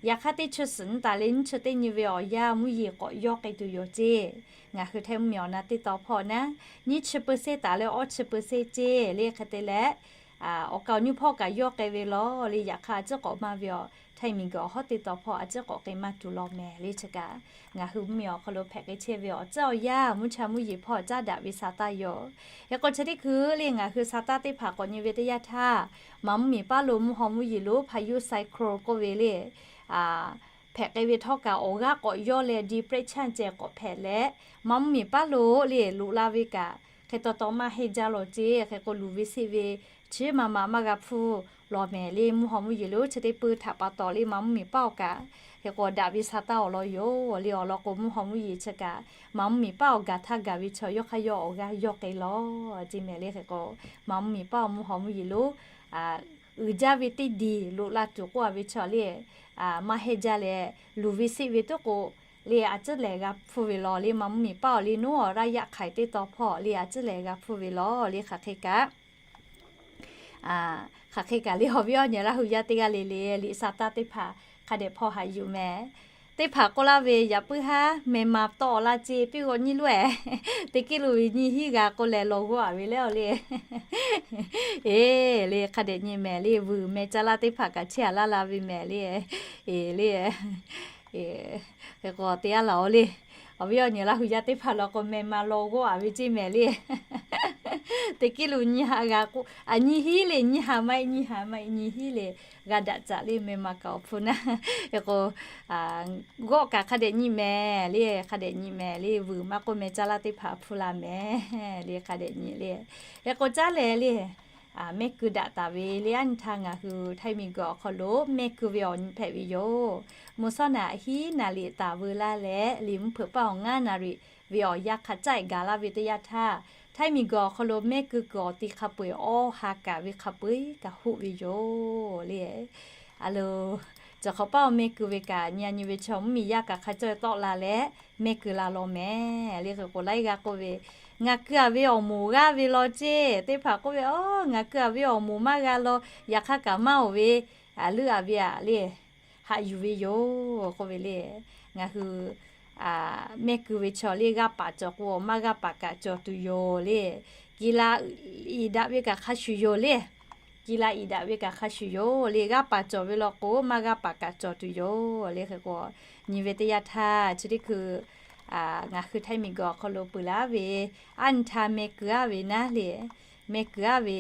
Yaꞈ hk'aˇ teˇ chi suhˍ nyi taˍ leh nyiˇ chi teˇ nyi ve awˬ yanˇ mvuhˇ yeˬ k'awꞈ yawˇ k'ai tuˬ yoˬ ceˇ. Ngaˬ hui Htaiˇ mvuhˇ miˬ awˬ na teˇ tawn hpawˇ naˉ, nyiˇ chi เปอร์เซ็นต์ taˍ leh awˇ chi เปอร์เซ็นต์ ceˇ. Le hk'e te leh awˬ kaˬ awˬ nyi hpawˇ kaꞈ yawˇ k'ai ve law le. Yaꞈ hk'aˇ a ciˉ k'awꞈ maˇ ve awˬ Htaiˇ miˬguiˬ awˬ hawˉ teˇ tawn hpawˇ a ciˉ k'awꞈ k'ai maˇ tuˬ law meh. Le chi kaꞈ ngaˬ hui mvuhˇ miˬ awˬ hk'aw lo hpehꞈ k'ai chehˇ ve awˬ tcuhˉ awˬ yanˇ mvuhˇ cha mvuhˇ yeˬ hpawˇ caˉ daꞈ ve sa taˇ yoˬ. Hk'e k'o chi teˇ hkui le ngaˬ hui sa taˇ teˇ hpaˍ k'awꞈ nyi ve teˇ yanˇ htaˇ, maˍ mvuhˇ miˬ paˉ lo mvuhˇ haw mvuhˇ yeˬ lo พายุ cyclone k'oˆ ve le hpehꞈ k'ai ve htawˇ kaꞈ awˬ g'aˇ k'awꞈ yawˇ leh depression ceh k'awꞈ hpehꞈ leh, maˍ mvuhˇ miˬ paˉ lo le loꞈ la ve kaꞈ hk'e taw taw maˇ heˆ jaˇ law ceˇ. Hk'e k'o luˬ ve seˆ ve chi maˇ maˇ maˇ g'a hpuˇ law meh. Le mvuhˇ haw mvuhˇ yeˬ lo chi teˇ peu htaꞈ pa taw le maˍ mvuhˇ miˬ paˉ awˬ kaꞈ hk'e k'o daꞈ ve sa taˇ awˬ lawn yoˬ. Le awˬ lawn k'o mvuhˇ haw mvuhˇ yeˬ chi kaꞈ maˍ mvuhˇ miˬ paˉ awˬ gaˬ htaˇ gaˬ ve chi yawˇ hk'aˇ yawˇ awˬ g'aˇ yawˇ k'ai law ceˇ meh. Le hk'e k'o maˍ mvuhˇ miˬ paˉ awˬ mvuhˇ haw mvuhˇ yeˬ lo a uiˍ jaˇ ve teˇ diˬ loꞈ la tuˬ k'oˆ a ve chaw le, maˇ heˆ jaˇ leh, luˬ ve seˆ ve tuˉ k'o le, a ciˉ lehˬ g'a hpfuhˇ ve law le, maˇ mvuhˇmiˬ paˇ awˬ le naˉ awˬ raˇ yaꞈ hk'aiˍ teˇ taw hpawˇ le, a ciˉ lehˬ g'a hpfuhˇ ve law le, hk'aˬ hk'e kaꞈ hk'aˬ hk'e kaꞈ le, awˬ viˉ awˬ nyi Laˇ hu yaˇ teˇ g'aˇ le le, liꞈ sa taˇ teˇ hpaˍ hk'a dehꞈ hpawˇ haꞈ yuˬ mehˍ. Teˇ hpaˍ k'oˆ laˇ ve, yaꞈ puiˉ haˉ meh ma tawˆ laˇ ceˇ, piˇ g'aw nyi loˉ-ehˍ. Teˇ kiˉ lo ve nyiˇ hinˉ g'a k'o leh law g'awˇ a ve le, awˬ le. Eˬ le, hk'a dehꞈ nyi mehˍ le, vuiˬ meh caˇ laˇ teˇ hpaˍ kaꞈ chehˇ a laˇ la ve mehˍ le. Eˬ le, hk'e k'o teˇ g'aˇ laˬ-oˬ le. Awˬ viˉ awˬ nyi Laˇ hu yaˇ teˇ hpaˍ law k'o, meh ma law g'awˇ a ve ceˇ mehˍ le. Teˇ kiˉ lo nyiˇ ha g'a k'o, a nyiˇ hinˉ le, nyiˇ ha maˇ heˆ, nyiˇ ha maˇ heˆ, nyiˇ hinˉ le g'a daꞈ caꞈ le, meh ma kaꞈ awˬ hpu naˉ. Hk'e k'o, g'awˇ kaꞈ hk'a dehꞈ nyi mehˍ le, hk'a dehꞈ nyi mehˍ le, vuiˬ maˇ k'oˆ meh caˇ laˇ teˇ hpaˍ hpfuhˇ la mehˍ le, hk'a dehꞈ nyi le. Hk'e k'o caˉ leh le, mehˆ keu daꞈ taˍ ve le, aˉ nyi htaˇ ngaˬ hui Htaiˇ miˬguiˬ awˬ hk'aw lo mehˆ keu ve awˬ nyi hpehꞈ ve yoˬ. Mvuhˇ shawˉ naꞈ hiˉ naˍ riˍ taˍ veu laˇ leh, liꞈ mvuhˇ hpeuꞈ paˇ awˬ ngaˇ naˍ riˍ ve awˬ yanˇ hk'a caˆ-e gaˬ laˇ ve teˇ yanˇ htaˇ, Htaiˇ miˬguiˬ awˬ hk'aw lo mehˆ keu kuiˬ awˬ ti hk'a peu-eˬ awˇ ha kaꞈ ve hk'a peu-eˬ kaꞈ hoˆ ve yoˬ le. A lo, cawˬ hk'awꞈ paˇ awˬ mehˆ keu ve kaꞈ nyi a nyi ve chaw mvuhˇmiˬ yaˇ kaꞈ hk'a cawˇ-e tawˆ la leh mehˆ keu la law mehˍ le. Hk'e k'o laiˉ g'aˇ k'oˆ ve, ngaˬ keu a ve awˬ moˍ g'aˇ ve law ceˇ. Teˇ hpaˍ k'oˆ ve, Aˬ, ngaˬ keu a ve awˬ moˍ maˇ g'a law, yaꞈ hk'aˇ kaꞈ maˇ oˬ ve, leuˆ a ve aꞈ le, haꞈ yuˬ ve yoˬ k'oˆ ve le. Ngaˬ hui mehˆ keu ve chaw le, g'aˇ paˍ cawˬ k'o, maˇ g'aˇ paˍ kaꞈ cawˬ tuˬ yoˬ le. Kiˬ la iˍ daꞈ ve kaꞈ hk'a shuˍ yoˬ le. Kiˬ la iˍ daꞈ ve kaꞈ hk'a shuˍ yoˬ le. G'aˇ paˍ cawˬ ve law k'o, maˇ g'aˇ paˍ kaꞈ cawˬ tuˬ yoˬ le. Hk'e k'o, nyi ve teˇ yanˇ htaˇ chi teˇ hkui ngaˬ hui Htaiˇ miˬguiˬ awˬ hk'aw lo peuˬ laˇ ve, aˉ nyi htaˇ mehˆ keu aˉ ve naˉ le, mehˆ keu aˉ ve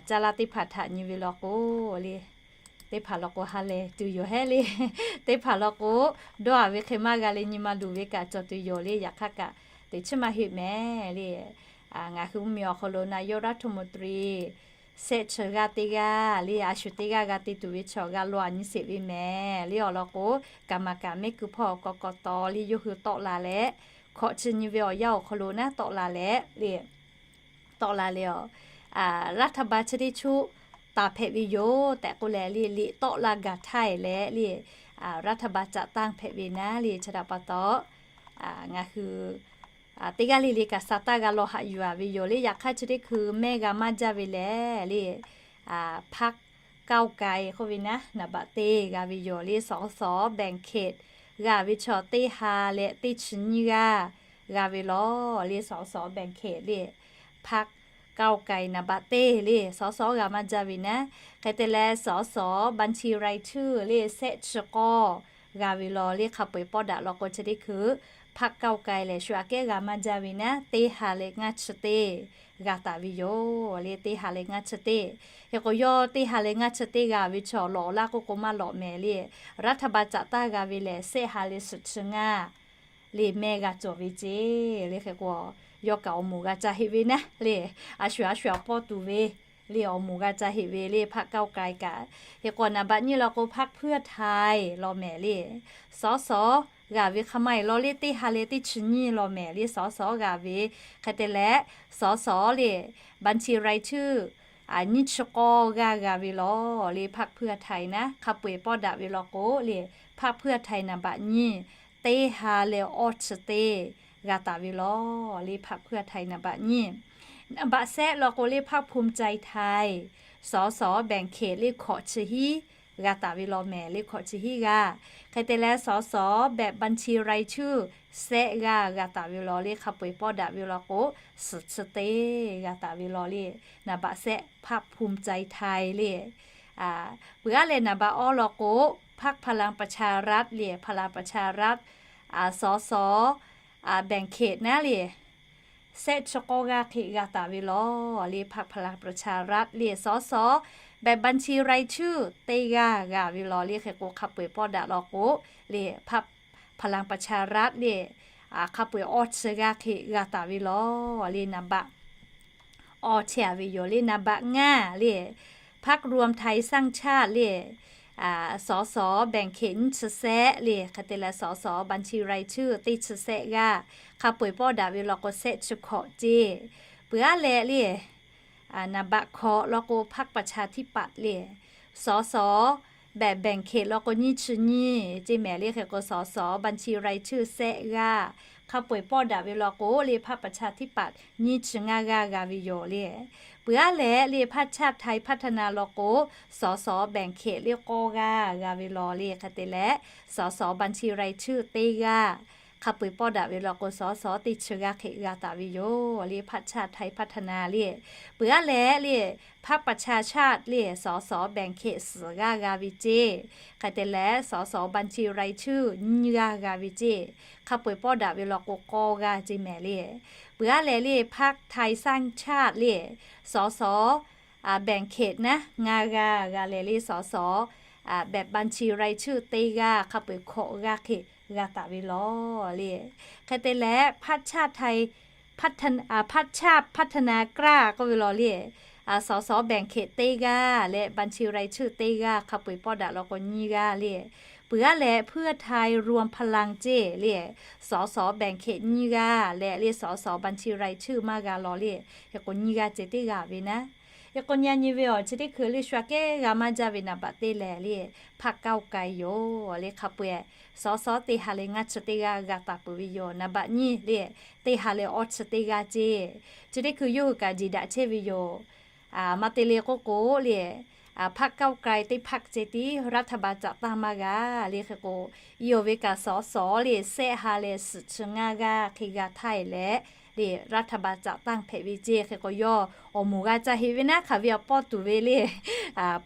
caˇ laˇ teˇ hpaˍ htaꞈ nyi ve law k'o le, teˇ hpaˍ law k'o ha lehˬ tuˬ yoˬ hehˉ le. Teˇ hpaˍ law k'o, dawˇ a ve hk'e maˇ g'a le, nyi ma luˬ ve kaꞈ cawˬ tuˬ yoˬ le. Yaꞈ hk'aˇ kaꞈ teꞈ chiˉ maˇ heˆ mehˍ le. Ngaˬ hui mvuhˇmiˬ awˬ hk'aw lo naˍ yawˇ รัฐมนตรี sehˆ chi g'aˇ teˇ g'aˇ le, a shu teˇ g'aˇ g'a te tuˬ ve chaw g'a law a nyi sheˍ ve mehˍ le. Awˬ lawn k'o, kaˍ maˍ kaꞈ mehˆ keu hpawˇ awˬ k'aw k'aw taw le, yawˇ hui tawˆ la leh, hkawꞈ chi nyi ve awˬ yanˇ awˬ hk'aw lo naˉ tawˆ la leh le, tawˆ la leh a, รัฐบาล chi teˇ choˆ taˍ hpehꞈ ve yoˬ tehꞈ k'oˆ leh le, liꞈ tawˆ la gaˬ htaˇ leh le, รัฐบาล จัดตั้ง hpehꞈ ve naˉ le, chi htaꞈ pa taw ngaˬ hui teˇ g'aˇ le le kaꞈ sa taˇ g'a law haꞈ yuˬ a ve yoˬ le. Yaꞈ hk'aˇ chi teˇ hkui mehˆ g'a maˇ jaˇ ve lehˬ le, พรรคก้าวไกล k'oˆ ve naˉ, naˍ baꞈ teˇ g'a ve yoˬ le. สส แบ่งเขต g'a ve chaw teˇ ha leh teˇ chi nyiˇ g'aˇ g'a ve law le. สส แบ่งเขต le, พรรคก้าวไกล naˍ baꞈ teˇ le, สส g'a maˇ jaˇ ve naˉ. Hk'e te leh สส บัญชีรายชื่อ le, sehˆ chi k'awˇ g'a ve law le. Hk'a peu-eˬ pawˆ daꞈ law k'o chi teˇ hkui พรรคก้าวไกล lehˬ shu aꞈ kehˉ g'a maˇ jaˇ ve naˉ, teˇ ha leh ngaˇ chi teˇ g'a taˍ ve yoˬ le. Teˇ ha leh ngaˇ chi teˇ. Hk'e k'o yawˇ teˇ ha leh ngaˇ chi teˇ g'a ve chaw lawꞈ laˇ k'oˆ k'o maˇ lawꞈ mehˍ le. รัฐบาล จัดตั้ง g'a ve lehˬ, sehˆ ha leh suhˍ chi ngaˇ le mehˆ g'a cawˬ ve ceˇ le. Hk'e k'o yawˇ kaꞈ awˬ moˍ g'a ca heˆ ve naˉ le, a shu a shu aꞈ pawˇ tuˬ ve le, awˬ moˍ g'a ca heˆ ve le, พรรคก้าวไกล kaꞈ. Hk'e k'o naˍ baꞈ nyiˇ law k'o พรรคเพื่อไทย law mehˍ le. สส g'a ve hk'a ma-eˬ law le, teˇ ha leh teˇ chi nyiˇ law mehˍ le, สส g'a ve. Hk'e te leh สส le, บัญชีรายชื่อ nyiˇ chi k'awˇ g'aˇ g'a ve law le. พรรคเพื่อไทย naˉ, hk'a peu-eˬ pawˆ daꞈ ve law k'o le, พรรคเพื่อไทย naˍ baꞈ nyiˇ, teˇ ha leh awˇ chi teˇ g'a taˍ ve law le. พรรคเพื่อไทย naˍ baꞈ nyiˇ. Naˍ baꞈ sehˆ law k'o le, พรรคภูมิใจไทย สส แบ่งเขต le, hkawꞈ chi hiˉ g'a taˍ ve law mehˍ le, hkawꞈ chi hiˉ g'aˇ. Hk'e te leh สส แบบบัญชีรายชื่อ sehˆ g'aˇ g'a taˍ ve law le. Hk'a peu-eˬ pawˆ daꞈ ve law k'o, suhˍ chi teˇ g'a taˍ ve law le. Naˍ baꞈ sehˆ พรรคภูมิใจไทย le. Peuˬ aˉ leh naˍ baꞈ awˇ law k'o, พรรคพลังประชารัฐ le, พลังประชารัฐ สส แบ่งเขต naˉ le, sehˆ chi k'awˇ g'aˇ hk'e g'a taˍ ve law le. พรรคพลังประชารัฐ le, สส แบบบัญชีรายชื่อ teˇ g'aˇ g'a ve law le. Hk'e k'o hk'a peu-eˬ pawˆ daꞈ law k'o le, พรรคพลังประชารัฐ le, hk'a peu-eˬ awˇ chi g'aˇ hk'e g'a taˍ ve law le. Naˍ baꞈ awˇ chehˇ a ve yoˬ le. Naˍ baꞈ ngaˇ le, พรรครวมไทยสร้างชาติ le, สส แบ่งเขต nyiˇ chi sehˆ เลย, hk'e te leh สส บัญชีรายชื่อ teˇ chi sehˆ g'aˇ, hk'a peu-eˬ pawˆ daꞈ ve law k'o sehˆ chi hkawꞈ ceˇ. Peuˬ aˉ leh le, naˍ baꞈ hkawꞈ law k'o พรรคประชาธิปัตย์ le, สส แบบแบ่งเขต law k'o nyiˇ chi nyiˇ ceˇ mehˍ le. Hk'e k'o สส บัญชีรายชื่อ shehˆ g'aˇ, hk'a peu-eˬ pawˆ daꞈ ve law k'o le พรรคประชาธิปัตย์ nyiˇ chi ngaˇ g'aˇ g'a ve yoˬ le. Peuˬ aˉ leh le พรรคชาติไทยพัฒนา law k'o สส แบ่งเขต le k'awˇ g'aˇ g'a ve law le. Hk'e te leh สส บัญชีรายชื่อ teˇ g'aˇ, hk'a peu-eˬ pawˆ daꞈ ve law k'o สส teˇ chi g'aˇ hk'e g'a taˍ ve yoˬ le พรรคชาติไทยพัฒนา le. Peuˬ aˉ leh le พรรคประชาชาติ le สส แบ่งเขต suhˍ g'aˇ g'a ve ceˇ. Hk'e te leh สส บัญชีรายชื่อ nyiˇ g'aˇ g'a ve ceˇ. Hk'a peu-eˬ pawˆ daꞈ ve law k'o k'awˇ g'aˇ ceˇ mehˍ le. Peuˬ aˉ leh le พรรคไทยสร้างชาติ le สส แบ่งเขต naˉ ngaˇ g'aˇ g'a leh le สส แบบบัญชีรายชื่อ teˇ g'aˇ, hk'a peu-eˬ hkawꞈ g'aˇ hk'e g'a taˍ ve law le. Hk'e te leh พรรคชาติไทย พรรคชาติพัฒนากล้า k'oˆ ve law le, สส แบ่งเขต teˇ g'aˇ leh บัญชีรายชื่อ teˇ g'aˇ, hk'a peu-eˬ pawˆ daꞈ law k'o nyiˇ g'aˇ le. Peuˬ aˉ leh เพื่อไทยรวมพลัง ceˇ le, สส แบ่งเขต nyiˇ g'aˇ leh le สส บัญชีรายชื่อ maˇ g'a law le. Hk'e k'o nyiˇ g'aˇ ceh teˇ g'aˇ ve naˉ. Hk'e k'o nyi nyi ve awˬ chi teˇ hkui le shu aꞈ kehˉ g'a maˇ jaˇ ve naˍ baꞈ teˇ lehˬ le พรรคก้าวไกล yoˬ le. Hk'a peu-eˬ สส teˇ ha leh ngaˇ chi teˇ g'aˇ g'a taˍ peuˬ ve yoˬ. Naˍ baꞈ nyiˇ le teˇ ha leh awˇ chi teˇ g'aˇ ceˇ. Chi teˇ hkui yawˇ hui kaꞈ jeˬ daꞈ chehˇ ve yoˬ. Maˇ te le k'oˆ k'o le, พรรคก้าวไกล teˇ พรรค ceh tiˉ รัฐบาลจัดตั้ง maˇ g'a le. Hk'e k'o, i awˬ ve kaꞈ สส le shehˆ ha leh suhˍ chi ngaˇ g'aˇ hk'e g'a htaˇ e leh le รัฐบาลจัดตั้ง hpehꞈ ve ceˇ. Hk'e k'o yawˇ awˬ moˍ g'a ca heꞈ ve naˉ hk'aˬ ve awˬ pawˇ tuˬ ve le,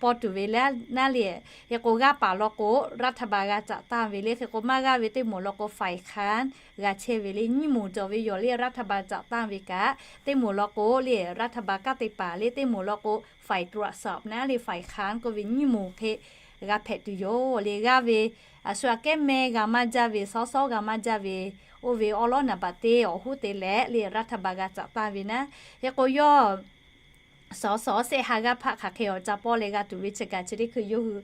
pawˇ tuˬ ve le naˉ le. Hk'e k'o g'aˇ paˍ law k'o รัฐบาล g'a จัดตั้ง ve le. Hk'e k'o maˇ g'aˇ ve teˇ moˍ law k'o ฝ่ายค้าน g'a chehˇ ve le. Nyiˇ moˍ cawˬ ve yoˬ le รัฐบาลจัดตั้ง ve kaꞈ. Teˇ moˍ law k'o le รัฐบาล kaˇ te paˍ le, teˇ moˍ law k'o ฝ่ายตรวจสอบ naˉ le ฝ่ายค้าน k'oˆ ve nyiˇ moˍ hk'e g'a hpehꞈ tuˬ yoˬ le. G'aˇ ve shu aꞈ kehˉ meh g'a maˇ jaˇ ve, สส g'a maˇ jaˇ ve, oˇ ve awˉ lawˉ naˍ baꞈ teˇ awˬ hoˉ te leh le รัฐบาล g'a จัดตั้ง ve naˉ. Hk'e k'o yawˇ สส shehˆ ha g'aˇ hpaˆ hk'aˬ hk'e awˬ ca pawˇ leh g'a tuˬ ve chi kaꞈ chi teˇ hkui yawˇ hui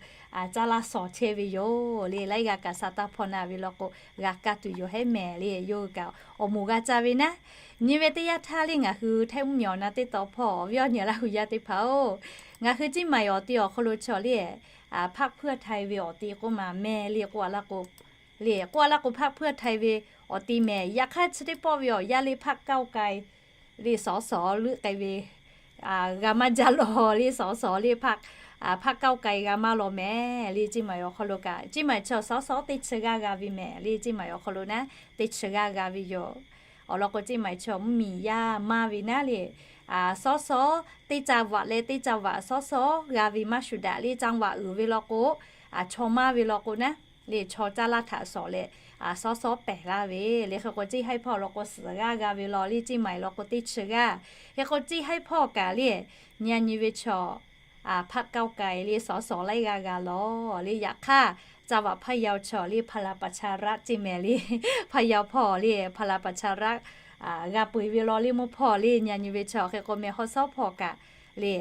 caˇ laˇ shawˍ chehˇ ve yoˬ le. Laiˉ g'a kaꞈ sa taˇ hpawˇ na ve law k'o g'a kaˇ tuˬ yoˬ hehˉ mehˍ le. Yawˇ hui kaꞈ awˬ moˍ g'a ca ve naˉ. Nyi ve teˇ yanˇ htaˇ le ngaˬ hui Htaiˇ mvuhˇmiˬ awˬ na teˇ taw hpawˇ awˬ viˉ awˬ nyi Laˇ hu yaˇ teˇ hpaˍ-oˬ, ngaˬ hui เชียงใหม่ awˬ ti awˬ hk'aw lo chaw le พรรคเพื่อไทย ve awˬ ti k'oˆ ma meh le k'oˆ a laˇ k'o le, k'oˆ a laˇ k'o พรรคเพื่อไทย ve awˬ ti mehˍ. Yaꞈ hk'aˇ chi teˇ pawˆ ve awˬ yanˇ le พรรคก้าวไกล le สส leuˆ k'ai ve g'a maˇ jaˇ law le สส le พรรคก้าวไกล g'a maˇ law mehˍ le เชียงใหม่ awˬ hk'aw lo kaꞈ เชียงใหม่ chaw สส teˇ chi g'aˇ g'a ve mehˍ le เชียงใหม่ awˬ hk'aw lo naˉ teˇ chi g'aˇ g'a ve yoˬ. Awˬ lawn k'o เชียงใหม่ chaw mvuhˇmiˬ yaˇ maˇ ve naˉ le สส teˇ จังหวัด leh teˇ จังหวัด สส g'a ve maˇ shuˍ daꞈ le จังหวัด uiˍ ve law k'o, chaw maˇ ve law k'o naˉ le chaw caˇ laˇ htaꞈ shawˍ leh สส pehˬ laˇ ve le. Hk'e k'o เชียงใหม่ hpawˇ law k'o suhˍ g'aˇ g'a ve law le เชียงใหม่ law k'o teˇ chi g'aˇ. Hk'e k'o เชียงใหม่ hpawˇ kaꞈ le nyi nyi ve chaw พรรคก้าวไกล le สส laiˉ g'aˇ g'a law le. Yaꞈ hk'aˇ จังหวัดพะเยา chaw le พลังประชารัฐ ceˇ mehˍ le พะเยา hpawˇ le พลังประชารัฐ g'a peu-eˬ ve law le mvuhˇ hpawˇ le nyi nyi ve chaw. Hk'e k'o meh haw shawˉ hpawˇ kaꞈ le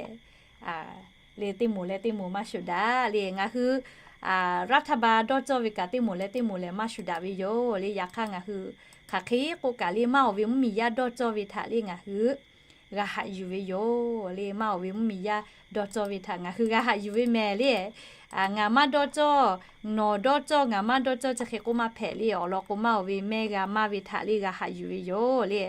le teˇ moˍ leh teˇ moˍ maˇ shuˍ daꞈ le. Ngaˬ hui รัฐบาล dawˇ cawˇ ve kaꞈ teˇ moˍ leh teˇ moˍ lehˬ maˇ shuˍ daꞈ ve yoˬ le. Yaꞈ hk'aˇ ngaˬ hui hk'aˬ hk'e k'oˆ kaꞈ le maˇ awˬ ve mvuhˇmiˬ yaˇ dawˇ cawˇ ve htaꞈ le ngaˬ hui g'a haꞈ yuˬ ve yoˬ le. Maˇ awˬ ve mvuhˇmiˬ yaˇ dawˇ cawˇ ve htaꞈ ngaˬ hui g'a haꞈ yuˬ ve mehˍ le. Ngaˬ maˇ dawˇ cawˇ, nawˬ dawˇ cawˇ, ngaˬ maˇ dawˇ cawˇ chi hk'e k'oˆ maˇ hpehꞈ le. Awˬ lawn k'o maˇ awˬ ve mehˇ g'a maˇ ve htaꞈ le g'a haꞈ yuˬ ve yoˬ le.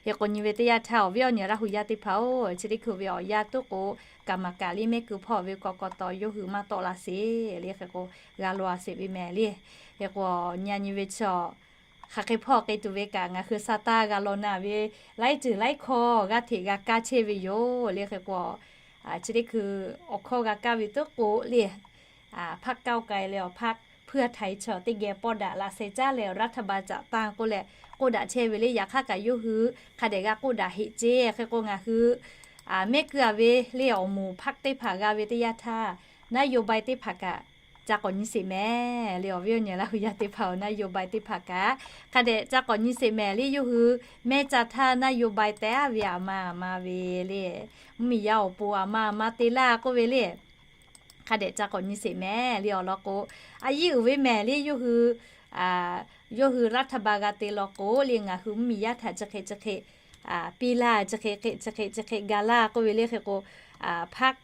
Hk'e k'o nyi ve teˇ yanˇ htaˇ awˬ viˉ awˬ nyi Laˇ hu yaˇ teˇ hpaˍ-oˬ, chi teˇ hkui ve awˬ yanˇ tuˉ k'o, kaˍ maˍ kaꞈ le mehˆ keu hpawˇ ve kaw kaw taw yawˇ hui maˇ tawˆ la sheˍ le. Hk'e k'o g'a law a sheˍ ve mehˍ le. Hk'e k'o nyi nyi ve chaw hk'aˬ hk'e hpawˇ k'ai tuˬ ve kaꞈ ngaˬ hui sa taˇ g'a law na ve laiˉ ceuˬ laiˉ hkawˇ g'aˇ hteꞈ g'a kaˇ chehˇ ve yoˬ le. Hk'e k'o chi teˇ hkui awˬ hkawˇ g'a kaˇ ve tuˉ k'o le พรรคก้าวไกล leh awˬ พรรคเพื่อไทย chaw teˇ geh pawˆ daꞈ laꞈ sheh caˉ leh รัฐบาลจัดตั้ง k'oˆ leh k'oˆ daꞈ chehˇ ve le. Yaꞈ hk'aˇ kaꞈ yawˇ hui hk'a dehꞈ g'a k'oˆ daꞈ heˆ ceˇ. Hk'e k'o ngaˬ hui mehˆ keu a ve le awˬ moˍ พรรค teˇ hpaˍ g'a ve teˇ yanˇ htaˇ นโยบาย teˇ hpaˍ kaꞈ ca k'awꞈ nyi sheˍ mehˍ le. Awˬ viˉ awˬ nyi Laˇ hu yaˇ teˇ hpaˍ-oˬ, นโยบาย teˇ hpaˍ kaꞈ hk'a dehꞈ ca k'awꞈ nyi sheˍ mehˍ le. Yawˇ hui mehˆ ca htaˇ นโยบาย tehˉ ve aˬ ma aˬ ma ve le, mvuhˇmiˬ yaˇ awˬ pon aˬ ma aˬ ma te laˇ k'oˆ ve le. Hk'a dehꞈ ca k'awꞈ nyi sheˍ mehˍ le. Awˬ lawn k'o, a yiˉ uiˍ ve mehˍ le. Yawˇ hui, yawˇ hui รัฐบาล g'a te law k'o le ngaˬ hui mvuhˇmiˬ yaˇ htaꞈ chi hk'e chi hk'e piˇ laˇ, chi hk'e chi hk'e chi hk'e ga laˇ k'oˆ ve le. Hk'e k'o, hpaˆ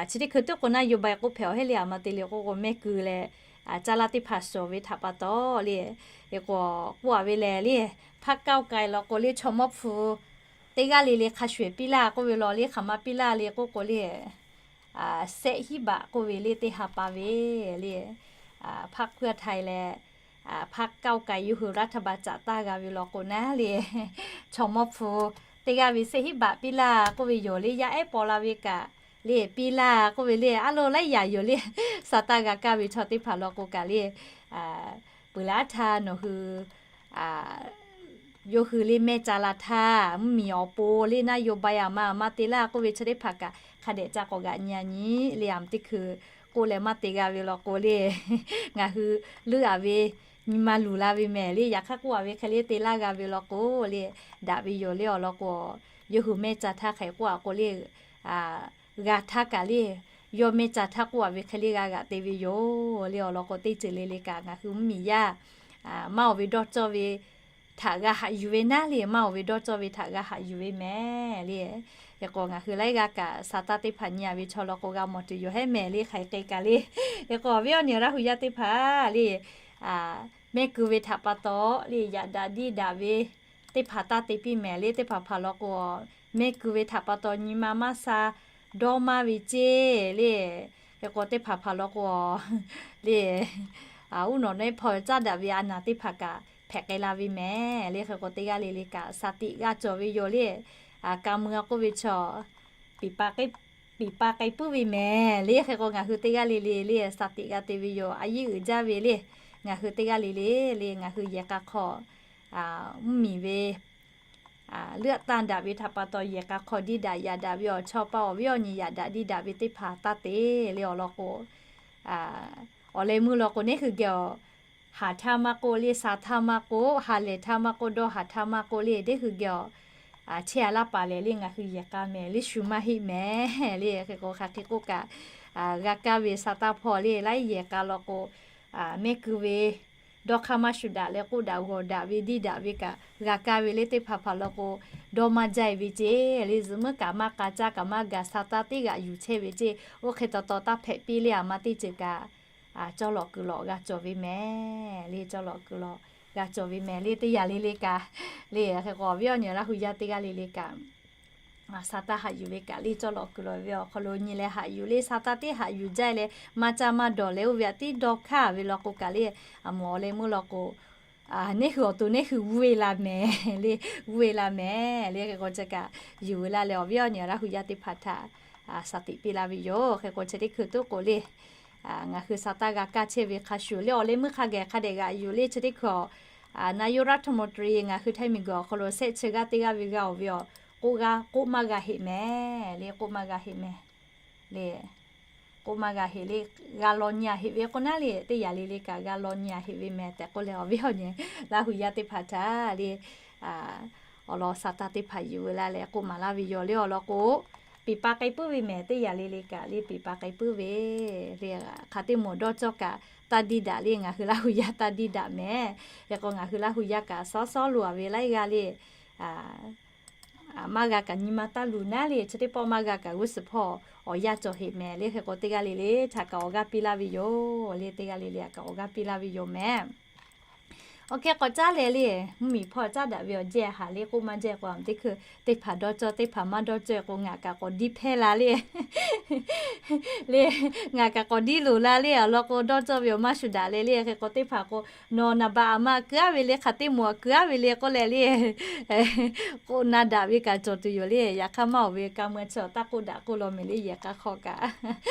chi teˇ hkui tuˉ k'o naˇ yawˇ bai k'oˆ hpehꞈ awˬ heˆ le. Aˬ ma te le k'oˆ k'o, mehˆ keu leh caˇ laˇ teˇ hpaˍ shawˍ ve htaꞈ pa taw le, hk'e k'o k'oˆ a ve lehˬ le, hpaˆ ก้าวไกล law k'o le chaw mawˇ hpu teˇ g'aˇ le le hk'a shuˍ eˬ piˇ laˇ k'oˆ ve law le, hk'aˬ ma piˇ laˇ le k'oˆ k'o le, sehˆ hiˉ baꞈ k'oˆ ve le teˇ ha pa ve le, hpaˆ เพื่อไทย leh hpaˆ ก้าวไกล yawˇ hui รัฐบาล caꞈ taˇ g'a ve law k'o naˉ le, chaw mawˇ hpu teˇ g'aˇ ve sehˆ hiˉ baꞈ piˇ laˇ k'oˆ ve yoˬ le. Yaˇ ehˉ paw la ve kaꞈ le piˇ laˇ k'oˆ ve le, a loˍ laiˉ yaꞈ yoˬ le. Sa taˇ g'a kaˇ ve chaw teˇ hpaˍ law k'o kaꞈ le, peuˬ laˇ htaˇ nawˬ hui yawˇ hui le mehˇ ca la htaˇ mvuhˇmiˬ awˬ pon le naˇ yawˇ bai aˬ ma aˬ ma te laˇ k'oˆ ve chi teˇ hpaˍ kaꞈ hk'a dehꞈ ca k'awꞈ g'aꞈ nyi a nyi le. Aˬ ma teˇ hkui k'oˆ leh maˇ te g'a ve law k'o le, ngaˬ hui leuˆ a ve nyi ma luˬ la ve mehˍ le. Yaꞈ hk'aˇ k'oˆ a ve hk'e le te laˇ g'a ve law k'o le, daꞈ ve yoˬ le. Awˬ lawn k'o, yawˇ hui mehˇ ca htaˇ hk'e k'oˆ a k'o le, g'a htaˇ kaꞈ le, yawˇ mehˇ ca htaˇ k'oˆ a ve hk'e le g'a g'aꞈ te ve yoˬ le. Awˬ lawn k'o, teˇ ceuˬ le le kaꞈ ngaˬ hui mvuhˇmiˬ yaˇ maˇ oˬ ve dawˇ cawˇ ve htaꞈ g'a haꞈ yuˬ ve naˉ le, maˇ oˬ ve dawˇ cawˇ ve htaꞈ g'a haꞈ yuˬ ve mehˍ le. Hk'e k'o, ngaˬ hui laiˉ g'aˇ kaꞈ sa taˇ teˇ hpaˍ nyi a ve chaw law k'o g'a mawˬ tuˬ yoˬ hehˉ mehˍ le, hk'aˬ hk'e kaꞈ le. Hk'e k'o, awˬ viˉ awˬ nyi Laˇ hu yaˇ teˇ hpaˍ le, mehˇ keu ve htaꞈ pa taw le, yaꞈ daꞈ diˇ daꞈ ve teˇ hpaˍ taˇ te piˇ mehˍ le. Teˇ hpaˍ hpaˍ law k'o, mehˇ keu ve htaꞈ pa taw nyi ma maˇ sha dawˇ maˇ ve ceˇ le. Hk'e k'o, teˇ hpaˍ hpaˍ law k'o le, uˉ nawˬ neˉ hpaw caˇ daꞈ ve a naˍ teˇ hpaˍ kaꞈ hpehꞈ k'ai la ve mehˍ le. Hk'e k'o, teˇ g'aˇ le le kaꞈ sa tiꞈ g'a cawˬ ve yoˬ le. Ka mui a k'oˆ ve chaw, piˍ pa k'ai puiˉ ve mehˍ le. Hk'e k'o, ngaˬ hui teˇ g'aˇ le le le sa tiꞈ g'a te ve yoˬ. A yiˉ uiˍ jaˇ ve le, ngaˬ hui teˇ g'aˇ le le le ngaˬ hui yehˬ k'a hk'aw mvuhˇmiˬ ve leuˆ tanˇ daꞈ ve htaꞈ pa taw yehˬ k'a hk'aw diˇ daꞈ yaꞈ daꞈ ve awˬ chawˇ paˇ awˬ viˉ awˬ nyi yaꞈ daꞈ diˇ daꞈ ve teˇ hpaˍ taˇ te le. Awˬ lawn k'o, awˬ leh meuˇ law k'o neˇ hui geh awˬ haˍ htaˇ maˇ k'oˆ le, sha htaˇ maˇ k'oˆ, ha lehˬ htaˇ maˇ k'oˆ, dawˇ haˍ htaˇ maˇ k'oˆ le, teˇ hui geh awˬ chehˇ a laˇ paˍ lehˬ le ngaˬ hui yehˬ k'a mehˍ le, shu maˇ heˆ mehˍ le. Hk'e k'o, hk'aˬ hk'e k'oˆ kaꞈ, g'a kaˇ ve sa taˇ hpawˇ le laiˉ yehˬ k'a law k'o, mehˇ keu ve dawˇ hk'aˇ maˇ shuˍ daꞈ leh k'oˆ daꞈ g'awˬ daꞈ ve diˇ daꞈ ve kaꞈ g'a kaˇ ve le. Teˇ hpaˍ hpaˍ law k'o, dawˇ maˇ jaˇ e ve ceˇ le, zuhꞈ muiˉ kaꞈ maˇ k'a caˇ kaꞈ maˇ gaˬ, sa taˇ teˇ g'aꞈ yuˬ chehˇ ve ceˇ. Oˇ hk'e taw taw taˇ hpehꞈ piˇ le. Aˬ ma teˇ ceuˬ kaꞈ cawˇ lawꞈ kuiˬ lawꞈ g'a cawˬ ve mehˍ le, cawˇ lawꞈ kuiˬ lawꞈ g'a cawˬ ve mehˍ le. Teˇ yanˇ le le kaꞈ le, hk'e k'o awˬ viˉ awˬ nyi Laˇ hu yaˇ teˇ g'aˇ le le kaꞈ sa taˇ haꞈ yuˬ ve kaꞈ le, cawˇ lawꞈ kuiˬ lawꞈ ve awˬ hk'aw lo nyi leh haꞈ yuˬ le. Sa taˇ teˇ haꞈ yuˬ jaˇ leh maˇ caˇ maˇ dawˬ leh oˇ ve aꞈ tiˉ dawˇ hk'aˇ ve law k'o kaꞈ le, aˬ mawˬ awˬ leh meuˇ law k'o, neˇ hui awˬ to neˇ hui g'uˇ e la mehˍ le, g'uˇ e la mehˍ le. Hk'e k'o chi kaꞈ yuˬ la leh awˬ viˉ awˬ nyi Laˇ hu yaˇ teˇ hpaˍ htaꞈ sa tiꞈ piˇ la ve yoˬ. Hk'e k'o chi teˇ hkui tuˉ k'o le, ngaˬ hui sa taˇ g'a kaˇ chehˇ ve hk'a shuˍ le, awˬ leh meuˇ hk'a geh hk'a dehꞈ g'aꞈ yuˬ le. Chi teˇ hkui a, นายกรัฐมนตรี ngaˬ hui Htaiˇ miˬguiˬ awˬ hk'aw lo shehˆ chi g'aˇ teˇ g'aˇ ve g'a oˬ ve awˬ k'oˆ g'a k'oˆ maˇ g'a heꞈ mehˍ le, k'oˆ maˇ g'a heꞈ mehˍ le, k'oˆ maˇ g'a heꞈ le, g'a law nyi a heꞈ ve k'o naˉ le, teˇ yanˇ le le kaꞈ g'a law nyi a heꞈ ve mehˍ tehꞈ k'oˆ leh awˬ viˉ awˬ nyi Laˇ hu yaˇ teˇ hpaˍ htaꞈ le awˬ lawn sa taˇ teˇ hpaˍ yuˬ la leh k'oˆ maˍ laˇ ve yoˬ le. Awˬ lawn k'o, piˍ pa k'ai puiˉ ve mehˍ, teˇ yanˇ le le kaꞈ le piˍ pa k'ai puiˉ ve le. Hk'aˬ teˇ moˍ dawˇ cawˇ kaꞈ taˇ diˇ daꞈ le, ngaˬ hui Laˇ hu yaˇ taˇ diˇ daꞈ mehˍ. Hk'e k'o ngaˬ hui Laˇ hu yaˇ kaꞈ sawˉ sawˉ lo a ve laiˉ g'aˇ le maˇ g'a kaꞈ nyi ma taˇ luˬ naˉ le, chi teˇ pawˆ maˇ g'a kaꞈ g'uˇ suhˍ hpawˇ awˬ yanˇ cawˬ heꞈ mehˍ le. Hk'e k'o teˇ g'aˇ le le htaꞈ kaꞈ awˬ g'aˇ piˇ laˇ ve yoˬ le, teˇ g'aˇ le le kaꞈ awˬ g'aˇ piˇ laˇ ve yoˬ mehˍ. Awˬ hk'e k'awꞈ caˉ leh le, mvuhˇmiˬ hpawˇ caˉ daꞈ ve awˬ jehˇ haˍ le k'oˆ maˇ jehˇ k'o, teˇ hkui teˇ hpaˍ dawˇ cawˇ teˇ hpaˍ maˇ dawˇ cawˇ k'o ngaˬ kaꞈ k'awꞈ diˇ hpehˇ la le le, ngaˬ kaꞈ k'awꞈ diˇ loˍ la le. Awˬ lawn k'o dawˇ cawˇ ve awˬ maˇ shuˍ daꞈ le le. Hk'e k'o teˇ hpaˍ k'o, nawˬ naˍ baꞈ aˬ ma keu aˉ ve le, hk'aˬ teˇ moˍ keu aˉ ve le k'oˆ leh le, k'oˆ na daꞈ ve kaꞈ cawˬ tuˬ yoˬ le. Yaꞈ hk'aˇ maˇ oˬ ve ka mui chi awˬ taˇ k'oˆ daꞈ k'oˆ law mehˍ le, yehˬ k'a hk'aw kaꞈ.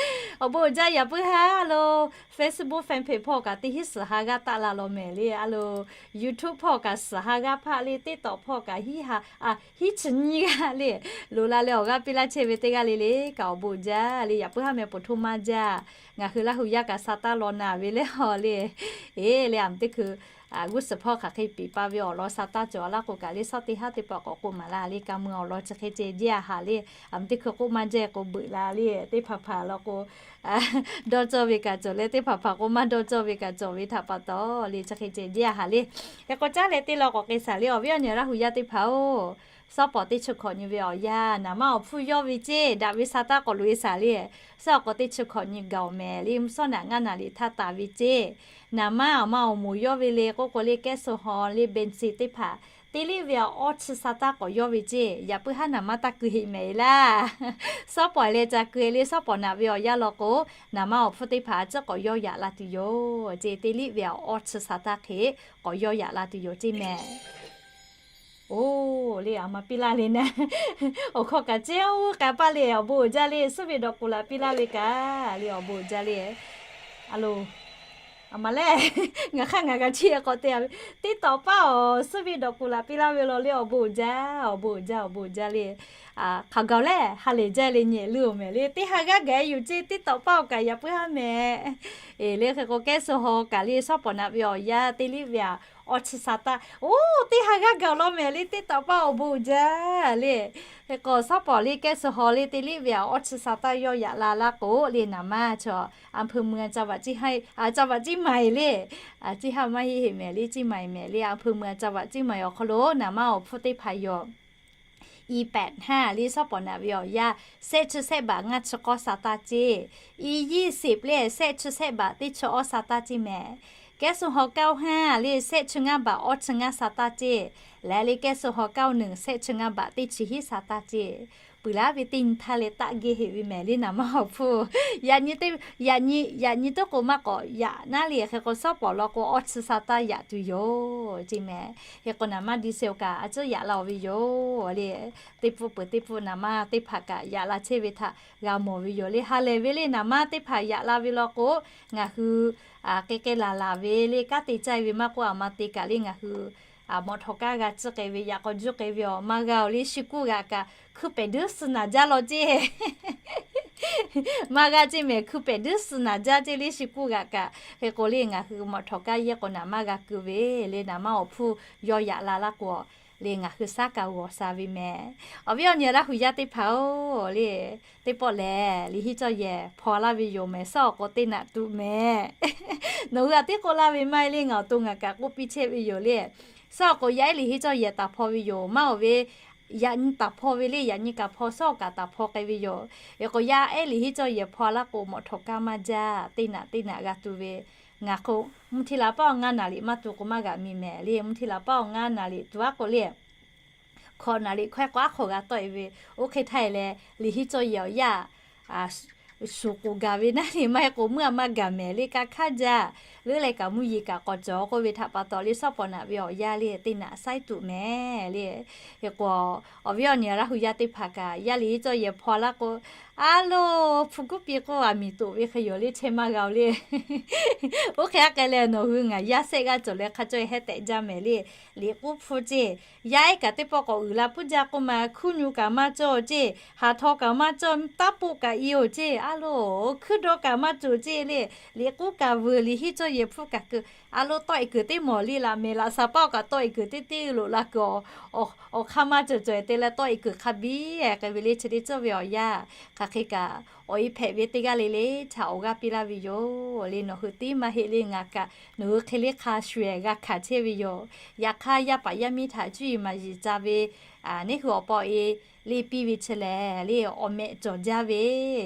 Awˬ bon uiˍ jaˇ yaꞈ puiˉ ha lo Facebook fan page hpawˇ kaꞈ teˇ hinˉ suhˍ ha g'aˇ taˆ la law mehˍ le. A lo YouTube hpawˇ kaꞈ suhˍ ha g'aˇ hpaˆ le, TikTok hpawˇ kaꞈ hiˉ ha, a, hiˉ chi nyiˇ g'aˇ le, loꞈ la leh awˬ g'aˇ piˇ laˇ chehˇ ve teˇ g'aˇ le le kaꞈ awˬ bon uiˍ jaˇ le. Yaꞈ puiˉ ha meh poˬ htoˇ maˇ jaˇ. Ngaˬ hui Laˇ hu yaˇ kaꞈ sa taˇ law na ve le haw le. Eˬ le, aˬ meuꞈ teˇ hkui g'uˇ suhˍ hpawˇ hk'aˬ hk'e piˍ pa ve awˬ lawn sa taˇ cawˬ laˇ k'o kaꞈ le, sawˉ teˇ haˉ teˇ pa k'awꞈ k'oˆ maˍ la le. Ka mui awˬ lawn chi hk'e ceh jehˇ a haˍ le. Aˬ meuꞈ teˇ hkui k'oˆ maˇ jehˇ k'o beuꞈ la le. Teˇ hpaˍ hpaˍ law k'o dawˇ cawˇ ve kaꞈ cawˬ leh, teˇ hpaˍ hpaˍ k'o maˇ dawˇ cawˇ ve kaꞈ cawˬ ve htaꞈ pa taw le, chi hk'e ceh jehˇ a haˍ le. Hk'e k'o caˉ leh teˇ law k'awꞈ k'ai shaˍ le, awˬ viˉ awˬ nyi Laˇ hu yaˇ teˇ hpaˍ-oˬ, Shawˉ pawˍ teˇ chi hkawꞈ nyi ve awˬ yanˇ, naˍ manˇ awˬ hpfuhˇ yawˇ ve ceˇ, daꞈ ve sa taˇ k'awꞈ loꞈ e shaˍ le. Shawˉ awˬ k'o teˇ chi hkawꞈ nyi gaˬ awˬ mehˍ le, mvuhˇ shawˉ naꞈ ngaˇ naˍ liꞈ htaˇ taˍ ve ceˇ. Naˍ manˇ awˬ ma awˬ moˍ yawˇ ve le k'oˆ k'o le, Kehˉ suh haw le, Benˍ siˍ teˇ hpaˍ teˇ liˇ ve awˬ awˇ chi sa taˇ k'awꞈ yawˇ ve ceˇ. Yaꞈ puiˉ haˉ naˍ manˇ taˇ keu heꞈ mehˍ e laˇ. Shawˉ pawˍ leh ca keu e le, shawˉ pawˍ naꞈ ve awˬ yanˇ law k'o, naˍ manˇ awˬ hpfuhˇ teˇ hpaˍ a ciˉ k'awꞈ yawˇ yaꞈ la tuˬ yoˬ ceˇ. Teˇ liˇ ve awˬ awˇ chi sa taˇ hk'e k'awꞈ yawˇ yaꞈ la tuˬ yoˬ ceˇ mehˍ. Oˬ le, aˬ ma piˇ laˇ le naˆ. Awˬ hkawˇ kaꞈ ceˇ oˇ k'ai paˇ le, awˬ bon uiˍ jaˇ le, suhˉ ve dawꞈ kuˬ laꞈ piˇ laˇ ve kaꞈ le, awˬ bon uiˍ jaˇ le. A lo, aˬ ma lehˬ, ngaˬ hk'aˇ ngaˬ g'a chiˇ k'awꞈ te a ve, teˇ tawꞈ paˇ awˬ suhˉ ve dawꞈ kuˬ laꞈ piˇ laˇ ve law le, awˬ bon uiˍ jaˇ, awˬ bon uiˍ jaˇ, awˬ bon uiˍ jaˇ le. Hk'aˬ gaˬ lehˬ ha lehˬ jaˇ le, nyi luˇ awˬ mehˍ le, teˇ ha g'aˇ gaˬ e yuˬ ceˇ, teˇ tawꞈ paˇ awˬ kaꞈ yaꞈ puiˉ haˉ mehˍ. Eˬ le, hk'e k'o Kehˉ suh haw kaꞈ le, shawˉ pawˍ naꞈ ve awˬ yanˇ teˇ liˇ ve a awˬ chi sa taˇ, oˇ teˇ ha g'aˇ gaˬ law mehˍ le, teˇ tawꞈ paˇ awˬ bon uiˍ jaˇ le. Hk'e k'o shawˉ pawˍ le Kehˉ suh haw le teˇ liˇ ve a awˬ chi sa taˇ yawˇ yaꞈ la laˇ k'o le, naˍ manˇ chaw อำเภอเมือง จังหวัดเชียงราย จังหวัดเชียงใหม่ le, a ciˇ ha maˇ heˆ heˆ mehˍ le, เชียงใหม่ mehˍ le, อำเภอเมือง จังหวัดเชียงใหม่ awˬ hk'aw lo naˍ manˇ awˬ hpfuhˇ teˇ hpaˍ yoˬ. อีแปดห้า le shawˉ pawˍ naꞈ ve awˬ yanˇ, shehˆ chi shehˆ baꞈ ngaˇ chi k'awˇ sa taˇ ceˇ. อียี่สิบ le shehˆ chi shehˆ baꞈ teˇ chi awˇ sa taˇ ceˇ mehˍ. Kehˉ suh haw เก้าห้า le shehˆ chi ngaˇ baꞈ awˇ chi ngaˇ sa taˇ ceˇ. Leh le Kehˉ suh haw เก้าหนึ่ง shehˆ chi ngaˇ baꞈ teˇ chi hiˉ sa taˇ ceˇ. Peuˬ laˇ ve teˇ nyi htaˇ leh taˆ geh heˆ ve mehˍ le, naˍ manˇ awˬ hpfuhˇ. Yaꞈ nyi teˇ, yaꞈ nyi, yaꞈ nyi teˇ k'o maˇ k'awꞈ yaꞈ naˉ le, hk'e k'o shawˉ pawˍ law k'o awˇ chi sa taˇ yaꞈ tuˬ yoˬ ceˇ mehˍ. Hk'e k'o naˍ manˇ ดีเซล kaꞈ a ciˉ yaꞈ la oˬ ve yoˬ le. Teˇ pfuhˇ peuˬ teˇ pfuhˇ naˍ manˇ teˇ hpaˍ kaꞈ yaꞈ la chehˇ ve htaꞈ g'a mawˬ ve yoˬ le. Ha lehˬ ve le naˍ manˇ teˇ hpaˍ yaꞈ la ve law k'o, ngaˬ hui k'ai k'ai laˬ laˬ ve le kanˉ te caˇ ve maˇ k'oˆ, aˬ ma te kaꞈ le ngaˬ hui mawꞈ htawꞈ kaˇ g'a ciˇ k'ai ve, yaꞈ k'aw juˇ k'ai ve awˬ maˇ g'a oˬ le, shi kuˇ g'aꞈ kaꞈ hkui pehˍ duiˉ suh naˍ jaˇ law ceˇ. Maˇ g'a ceˇ mehˍ, hkui pehˍ duiˉ suh naˍ jaˇ ceˇ le, shi kuˇ g'aꞈ kaꞈ. Hk'e k'o le ngaˬ hui mawꞈ htawꞈ kaˇ yehˇ k'o naˍ manˇ g'a keu ve le, naˍ manˇ awˬ hpfuhˇ yawˇ yaꞈ la laˇ k'o le ngaˬ hui shaˉ kaꞈ g'awˬ sha ve mehˍ. Awˬ viˉ awˬ nyi Laˇ huˍ yaˇ teˇ hpaˍ-oˬ le, teˇ pawˆ lehˬ liꞈ henˇ cawˇ yehˬ hpaw laˇ ve yoˬ mehˍ, shawˉ awˬ k'o teˇ naꞈ tuꞈ mehˍ. Nawˬ hui aꞈ tiˉ k'oˆ laˇ ve maˇ heˆ le, ngaˬ awˬ to ngaˬ kaꞈ k'oˆ piˇ chehˇ ve yoˬ le. Shawˉ awˬ k'o yaˇ ehˉ liꞈ henˇ cawˇ yehˬ taˍ hpaw ve yoˬ, maˇ oˬ ve yaꞈ nyi taˍ hpaw ve le, yaꞈ nyi kaꞈ hpaw, shawˉ awˬ kaꞈ taˍ hpaw k'ai ve yoˬ. Eˬ k'o yaˇ ehˉ liꞈ henˇ cawˇ yehˬ hpaw laˇ k'o mawꞈ htawꞈ kaˇ maˇ jaˇ, teˇ naꞈ teˇ naꞈ g'a tuˬ ve. Ngaˬ k'o mvuhˇ hti laˬ paˉ awˬ ngaˇ naˍ riꞈ maˇ tuˬ k'o maˇ g'a miˬ mehˍ le, mvuhˇ hti laˬ paˉ awˬ ngaˇ naˍ riꞈ tuˬ aˉ k'o le, hkawꞈ naˍ riꞈ hkawehˇ k'o aˉ hk'aw g'a tawˆ e ve. Oˇ hk'e htaˇ e leh liꞈ henˇ cawˇ yehˬ awˬ yaˇ shuˍ k'oˍ gaˬ ve naˉ le, maˇ heˆ k'o meuˇ a maˇ gaˬ mehˍ le, ka hkaˉ jaˇ. Leuˉ leh kaꞈ mvuhˇ yeˬ kaꞈ k'awꞈ cawˬ k'oˆ ve htaꞈ pa taw le, shawˉ pawˍ naꞈ ve awˬ yaˇ le teˇ naꞈ saiˉ tuꞈ mehˍ le. Hk'e k'o awˬ viˉ awˬ nyi Laˇ huˍ yaˇ teˇ hpaˍ kaꞈ yaˇ liꞈ henˇ cawˇ yehˬ hpaw laˇ k'o, a lo, hpu kuˉ pi k'oˆ a miˬ toꞈ ve hk'e yoˬ le, chehˇ maˇ g'a oˬ le. Oˇ hk'e aˉ k'ai leh nawˬ hui ngaˬ yaˇ sehˆ g'aˇ cawˬ leh hk'a cawˇ e hehˉ tehꞈ jaˇ mehˍ le. Liꞈ k'uˉ hpfuhˇ ceˇ, yaˇ ehˉ kaꞈ teˇ pawˆ k'awꞈ uiˍ la puiˉ jaˇ k'oˆ ma, hkuˇ nyu kaꞈ maˇ cawˇ ceˇ, haˍ htaw kaꞈ maˇ cawˇ, taˇ poˆ kaꞈ i oˬ ceˇ, a lo, hkuiˉ daw kaꞈ maˇ cawˬ ceˇ le. Liꞈ k'uˉ kaꞈ vuiˬ, liꞈ henˇ cawˇ yehˬ hpfuhˇ kaꞈ keu, a lo, tawˆ e kuiˬ teˇ mawˬ le laꞈ mehˍ laꞈ shaˍ paˆ awˬ kaꞈ tawˆ e kuiˬ teˇ teˇ loꞈ la kuiˬ awˬ, awˬ hk'aˇ maˇ cawˬ cawˬ e te leh tawˆ e kuiˬ hk'a biˇ k'ai ve le. Chi teˇ cawˇ ve awˬ yaˇ hk'aˬ hk'e kaꞈ awˬ e hpehꞈ ve teˇ g'aˇ le le htaꞈ awˬ g'aˇ piˇ laˇ ve yoˬ le. Nawˬ hui tiˉ maˇ heˆ le, ngaˬ kaꞈ nawˬ hui hk'e le hk'a shuˍ ehˍ g'a hkanˍ chehˇ ve yoˬ. Yaꞈ hk'aˇ yaˇ paˍ yaˇ miˇ htaꞈ cuˇ yiˍ maˍ yiˍ ca ve neˇ hui awˬ pa awˬ e le piˇ ve chi lehˬ le, awˬ mehꞈ cawˬ jaˇ ve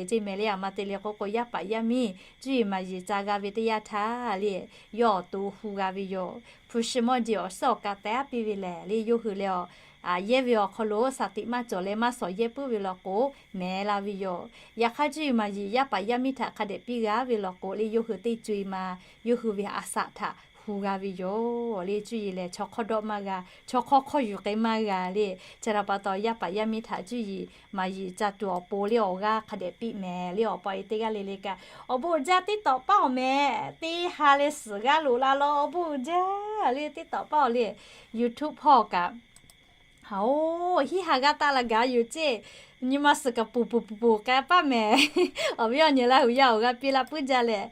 ceˇ mehˍ le. Aˬ ma te le k'oˆ k'o yaˇ paˍ yaˇ miˇ cuˇ yiˍ maˍ yiˍ ca g'a ve teˇ yanˇ htaˇ le, yawˇ awˬ to hu g'a ve yoˬ. Hpu shi mawˇ jeˬ awˬ suhˉ awˬ ka teh aˉ piˇ ve lehˬ le, yawˇ hui leh a yehˇ ve awˬ hk'aw lo shaˍ tiꞈ maˇ cawˬ leh maˇ shawˍ yehˇ puiˉ ve law k'o, mehˍ la ve yoˬ. Yaꞈ hk'aˇ cuˇ yiˍ maˍ yiˍ yaˇ paˍ yaˇ miˇ htaꞈ hk'a dehꞈ piˇ g'a ve law k'o le, yawˇ hui teˇ co e ma yawˇ hui ve a shaꞈ htaꞈ hu g'a ve yoˬ le. Cuˇ yiˍ lehˬ chaw hk'awˇ dawˆ maˇ g'a, chaw hk'awˇ hk'awˇ yuˬ k'ai maˇ g'a le. Chi htaꞈ pa taw yaˇ paˍ yaˇ miˇ htaꞈ cuˇ yiˍ maˍ yiˍ ca tuˬ awˬ pon le awˬ g'aˇ hk'a dehꞈ piˇ mehˍ le. Awˬ pa awˬ e teˇ g'aˇ le le kaꞈ awˬ bon uiˍ jaˇ, teˇ tawꞈ paˉ awˬ mehˍ teˇ ha leh suhˍ g'aˇ loꞈ la law, awˬ bon uiˍ jaˇ le. Teˇ tawꞈ paˉ awˬ le YouTube hpawˇ kaꞈ oˬ, hiˉ ha g'aˇ taˆ la gaˬ yoˬ ceˇ. Nyi ma suhˍ kaꞈ poˬ poˬ poˬ poˬ k'ai paˆ mehˍ. Awˬ viˉ awˬ nyi Laˇ huˍ yaˇ awˬ g'aˇ piˇ laˇ puiˉ jaˇ leh,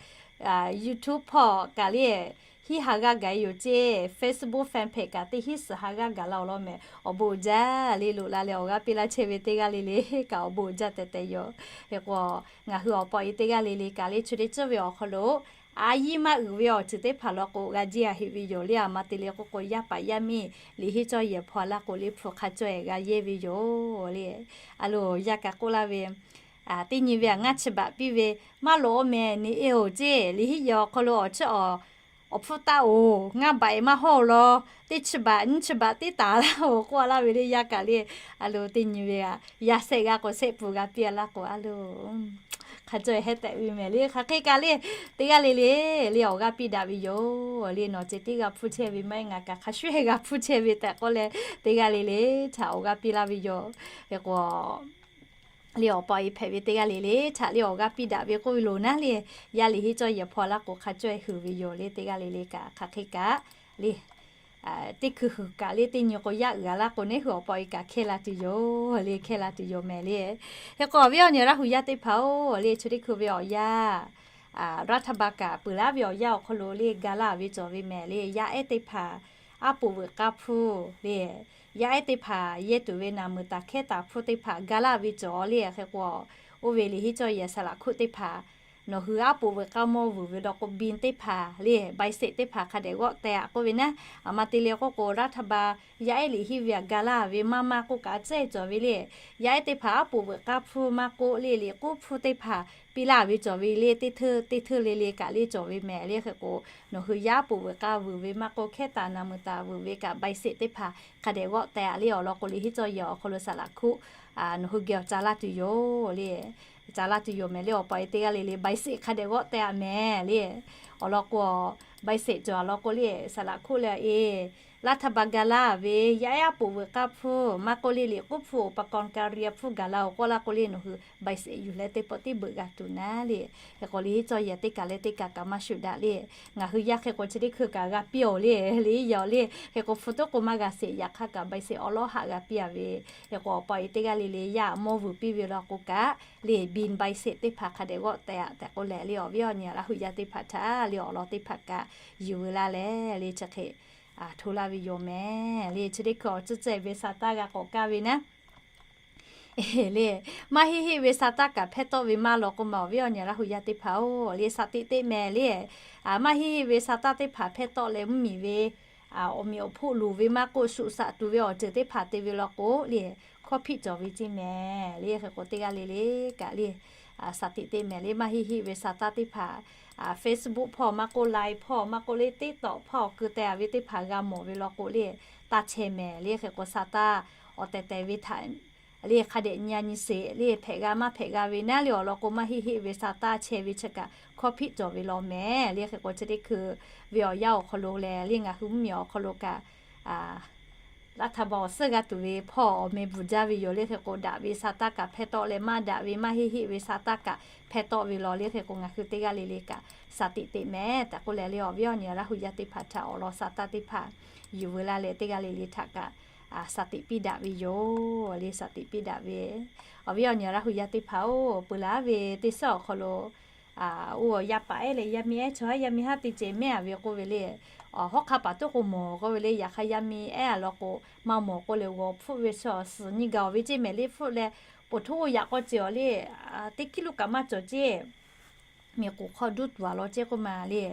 YouTube hpawˇ kaꞈ le, hiˉ ha g'aˇ gaˬ yoˬ ceˇ. Facebook fan page kaꞈ teˇ hiˉ suhˍ ha g'aˇ gaˬ la awˬ lawn mehˍ. Awˬ bon uiˍ jaˇ le, loꞈ la leh awˬ g'aˇ piˇ laˇ chehˇ ve teˇ g'aˇ le le kaꞈ awˬ bon uiˍ jaˇ tehꞈ tehꞈ yoˬ. Hk'e k'o, ngaˬ hui awˬ pa awˬ e teˇ g'aˇ le le kaꞈ le chi teˇ ceuˬ ve awˬ hk'aw lo a yiˇ maˇ uiˍ ve awˬ ceuˬ teˇ hpaˍ law k'o g'a jiˇ a heꞈ ve yoˬ le. A ma te leh k'oˆ k'o, yaˇ paˍ yaˇ miˇ liꞈ henˇ cawˇ yehˬ hpaw laˇ k'o le hpu hk'a caweh g'a yehˇ ve yoˬ le. A loˬ, yaˇ kaꞈ k'oˆ laˇ ve, teˇ nyi ve a ngaˇ chi baꞈ piˇ ve, maˇ loꞈ-o mehˍ, neˇ e-oˬ ceˇ, liꞈ henˇ yehˬ awˬ hk'aw lo awˬ chiˉ awˬ hpfuhˇ taˆ-oˬ, ngaˇ baꞈ e maˇ hawˇ-oˬ law, teˇ chi baꞈ nyiˇ chi baꞈ teˇ taˍ laˇ-oˬ k'oˆ a laˇ ve le. Yaˇ kaꞈ le, a loˬ, teˇ nyi ve a yaˇ sehˆ g'a k'o sehˆ pun g'a piˇ a laˇ k'o, a loˬ, hk'a caweh hehˉ tehꞈ ve mehˍ le. Hk'aˬ hk'e kaꞈ le, teˇ g'aˇ le le le awˬ g'aˇ piˇ daꞈ ve yoˬ le. Nawˬ ceh tiˉ g'a hpuˇ chehˇ ve maˇ heˆ, ngaˬ kaꞈ hk'a shuˍ hehˉ g'a hpuˇ chehˇ ve tehꞈ k'oˆ leh, teˇ g'aˇ le le htaꞈ awˬ g'aˇ piˇ laˇ ve yoˬ. Hk'e k'o, le awˬ pa awˬ e hpehꞈ ve teˇ g'aˇ le le htaꞈ le awˬ g'aˇ piˇ daꞈ ve k'oˆ ve loˬ naˉ le, yaˇ liꞈ henˇ cawˇ yehˬ hpaw laˇ k'o hk'a caweh huiˍ ve yoˬ le. Teˇ g'aˇ le le kaꞈ hk'aˬ hk'e kaꞈ le, teˇ hkui huiˍ kaꞈ le teˇ nyi k'o yaˇ uiˍ a laˇ k'o, neˇ hui awˬ pa awˬ e kaꞈ hkehˇ la tuˬ yoˬ le, hkehˇ la tuˬ yoˬ mehˍ le. Hk'e k'o awˬ viˉ awˬ nyi Laˇ huˍ yaˇ teˇ hpaˍ-oˬ le, chi teˇ hkui ve awˬ yanˇ รัฐบาล kaꞈ peuˬ laˇ ve awˬ yanˇ awˬ hk'aw lo le ga laˇ ve cawˬ ve mehˍ le. Yaˇ ehˉ teˇ hpaˍ aˉ poꞈ veuꞈ k'aˇ hpuˇ le, yaˇ ehˉ teˇ hpaˍ yehˇ tuˬ ve naˍ meuˍ taˍ hkehˉ taˍ hpuˇ teˇ hpaˍ ga laˇ ve cawˬ le. Hk'e k'o, oˇ ve liꞈ henˇ cawˇ yehˬ saˍ laꞈ hkuˆ teˇ hpaˍ nawˬ hui aˉ poꞈ veuꞈ k'aˇ mawˇ vuiˬ ve law k'o, bin teˇ hpaˍ le ใบเสร็จ teˇ hpaˍ hk'a dehꞈ g'awˆ teh-a k'oˆ ve naˉ. A ma te leh k'oˆ k'o, รัฐบาล yaˇ ehˉ liꞈ henˇ ve a ga laˇ ve maˇ maˇ k'oˆ kaꞈ tcuhˉ cawˬ ve le. Yaˇ ehˉ teˇ hpaˍ aˉ poꞈ veuꞈ k'aˇ hpuˇ maˇ k'oˆ le, liꞈ k'uˉ hpuˇ teˇ hpaˍ piˇ laˇ ve cawˬ ve le. Teˇ hteuˇ teˇ hteuˇ le le kaꞈ le cawˬ ve mehˍ le. Hk'e k'o, nawˬ hui yaˇ aˉ poꞈ veuꞈ k'aˇ vuiˬ ve maˇ k'oˆ, hkehˉ taˍ naˍ meuˍ taˍ vuiˬ ve kaꞈ ใบเสร็จ teˇ hpaˍ hk'a dehꞈ g'awˆ teh-a le. Awˬ lawn k'o, liꞈ henˇ cawˇ yehˬ awˬ hk'aw lo saˍ laꞈ hkuˆ nawˬ hui geh awˬ ca laˇ tuˬ yoˬ le. Ca laˇ tuˬ yoˬ mehˍ le. Awˬ pa awˬ e teˇ g'aˇ le le ใบเสร็จ hk'a dehꞈ g'awˆ teh-a mehˍ le. Awˬ lawn k'o, ใบเสร็จ cawˬ awˬ lawn k'o le, saˍ laꞈ hkuˆ le, e, รัฐบาล ga laˇ ve yaˇ ehˉ aˉ poꞈ veuꞈ k'aˇ hpuˇ maˇ k'oˆ le, liꞈ k'uˉ hpuˇ อุปกรณ์การเรียน hpuˇ gaˬ la-oˬ k'oˆ laˇ k'o le, nawˬ hui ใบเสร็จ yuˬ leh teˇ pawˆ tiˉ beuꞈ g'a tuˬ naˉ le. Hk'e k'o, liꞈ henˇ cawˇ yehˬ teˇ kaˬ leh teˇ kaˬ kaꞈ maˇ shuˍ daꞈ le. Ngaˬ hui yaˇ hk'e k'o chi teˇ hkui kaꞈ g'a piˇ-oˬ le, liꞈ henˇ yehˬ le. Hk'e k'o, hpu toˉ k'o maˇ g'a sheˍ, yaꞈ hk'aˇ kaꞈ ใบเสร็จ awˉ lawˉ haꞈ g'a piˇ-a ve. Hk'e k'o, awˬ pa awˬ e teˇ g'aˇ le le yaˇ mawˇ vuiˬ piˇ ve law k'o kaꞈ le, bin ใบเสร็จ teˇ hpaˍ hk'a dehꞈ g'awˆ teh-a tehꞈ k'oˆ leh le, awˬ viˉ awˬ nyi Laˇ huˍ yaˇ teˇ hpaˍ htaꞈ le awˬ lawn teˇ hpaˍ kaꞈ yuˬ veu laˇ leh le, chi hk'e hto laˇ ve yoˬ mehˍ le. Chi teˇ hkui awˬ tcuhˉ ceh ve sa taˇ g'a k'awꞈ kaˇ ve naˉ le, maˇ heˆ heˆ ve sa taˇ kaꞈ hpehˇ tawˆ ve maˇ law k'o, ma awˬ viˉ awˬ nyi Laˇ huˍ yaˇ teˇ hpaˍ-oˬ le, sa tiꞈ teꞈ mehˍ le. Maˇ heˆ heˆ ve sa taˇ teˇ hpaˍ hpehˇ tawˆ leh mvuhˇmiˬ ve awˬ meꞈ awˬ hpoˆ luˬ ve maˇ k'oˆ, shuꞈ shaꞈ tuˬ ve awˬ ceuˬ teˇ hpaˍ te ve law k'o le, hkawˇ hpiˆ cawˬ ve ceˇ mehˍ le. Hk'e k'o, teˇ g'aˇ le le kaꞈ le sa tiꞈ teꞈ mehˍ le. Maˇ heˆ heˆ ve sa taˇ teˇ hpaˍ Facebook hpawˇ maˇ k'oˆ, Line hpawˇ maˇ k'oˆ le, TikTok hpawˇ keu teh-a ve teˇ hpaˍ g'a mawˬ ve law k'o le, taˇ chehˇ mehˍ le. Hk'e k'o, sa taˇ awˬ tehˬ tehˬ ve htaꞈ le hk'a dehꞈ nyi-a nyi sheˍ le, hpehꞈ g'a maˇ hpehꞈ g'a ve naˉ le. Awˬ lawn k'o, maˇ heˆ heˆ ve sa taˇ chehˇ ve chi kaꞈ hkawˇ hpiˆ cawˬ ve law mehˍ le. Hk'e k'o, chi teˇ hkui ve awˬ yanˇ awˬ hk'aw lo lehˬ le, ngaˬ hui mvuhˇmiˬ awˬ hk'aw lo kaꞈ รัฐบาล awˬ suhˉ g'a tuˬ ve hpawˇ awˬ meh bvuhˬ jaˇ ve yoˬ le. Hk'e k'o, daꞈ ve sa taˇ kaꞈ hpehˇ tawˆ leh, maˇ daꞈ ve maˇ heˆ heˆ ve sa taˇ kaꞈ hpehˇ tawˆ ve law le. Hk'e k'o, ngaˬ hui teˇ g'aˇ le le kaꞈ sa tiꞈ teꞈ mehˍ tehꞈ k'oˆ leh le, awˬ viˉ awˬ nyi Laˇ huˍ yaˇ teˇ hpaˍ htaꞈ awˬ lawn sa taˇ teˇ hpaˍ yuˬ veu laˇ leh, teˇ g'aˇ le le htaꞈ kaꞈ sa tiꞈ piˇ daꞈ ve yoˬ le. Sa tiꞈ piˇ daꞈ ve awˬ viˉ awˬ nyi Laˇ huˍ yaˇ teˇ hpaˍ-oˬ, peuˬ laˬ ve teˇ suhˉ awˬ hk'aw lo oˇ yaˇ paˍ ehˉ leh yaˇ miˇ ehˉ chaw, yaˇ miˇ haˉ teˇ ceuˬ mehˉ-a ve k'oˆ ve le. Hawˉ hk'aˇ paˍ toˉ k'o mawˬ k'oˆ ve le. Yaꞈ hk'aˇ yaˇ miˇ ehˉ-a law k'o, maˇ mawˬ k'oˆ leh g'aw hpfuhˆ ve chaw suhˍ nyi gaˬ-oˬ ve ceˇ mehˍ le. Hpfuhˆ leh poˬ htoˇ k'o yaꞈ k'aw ceuˬ-aˬ le, teˇ kiˇ luˇ kaꞈ maˇ cawˬ ceˇ. Miˬ k'oˍ hk'aw duˇ tuˬ-a law ceˇ k'oˆ ma le.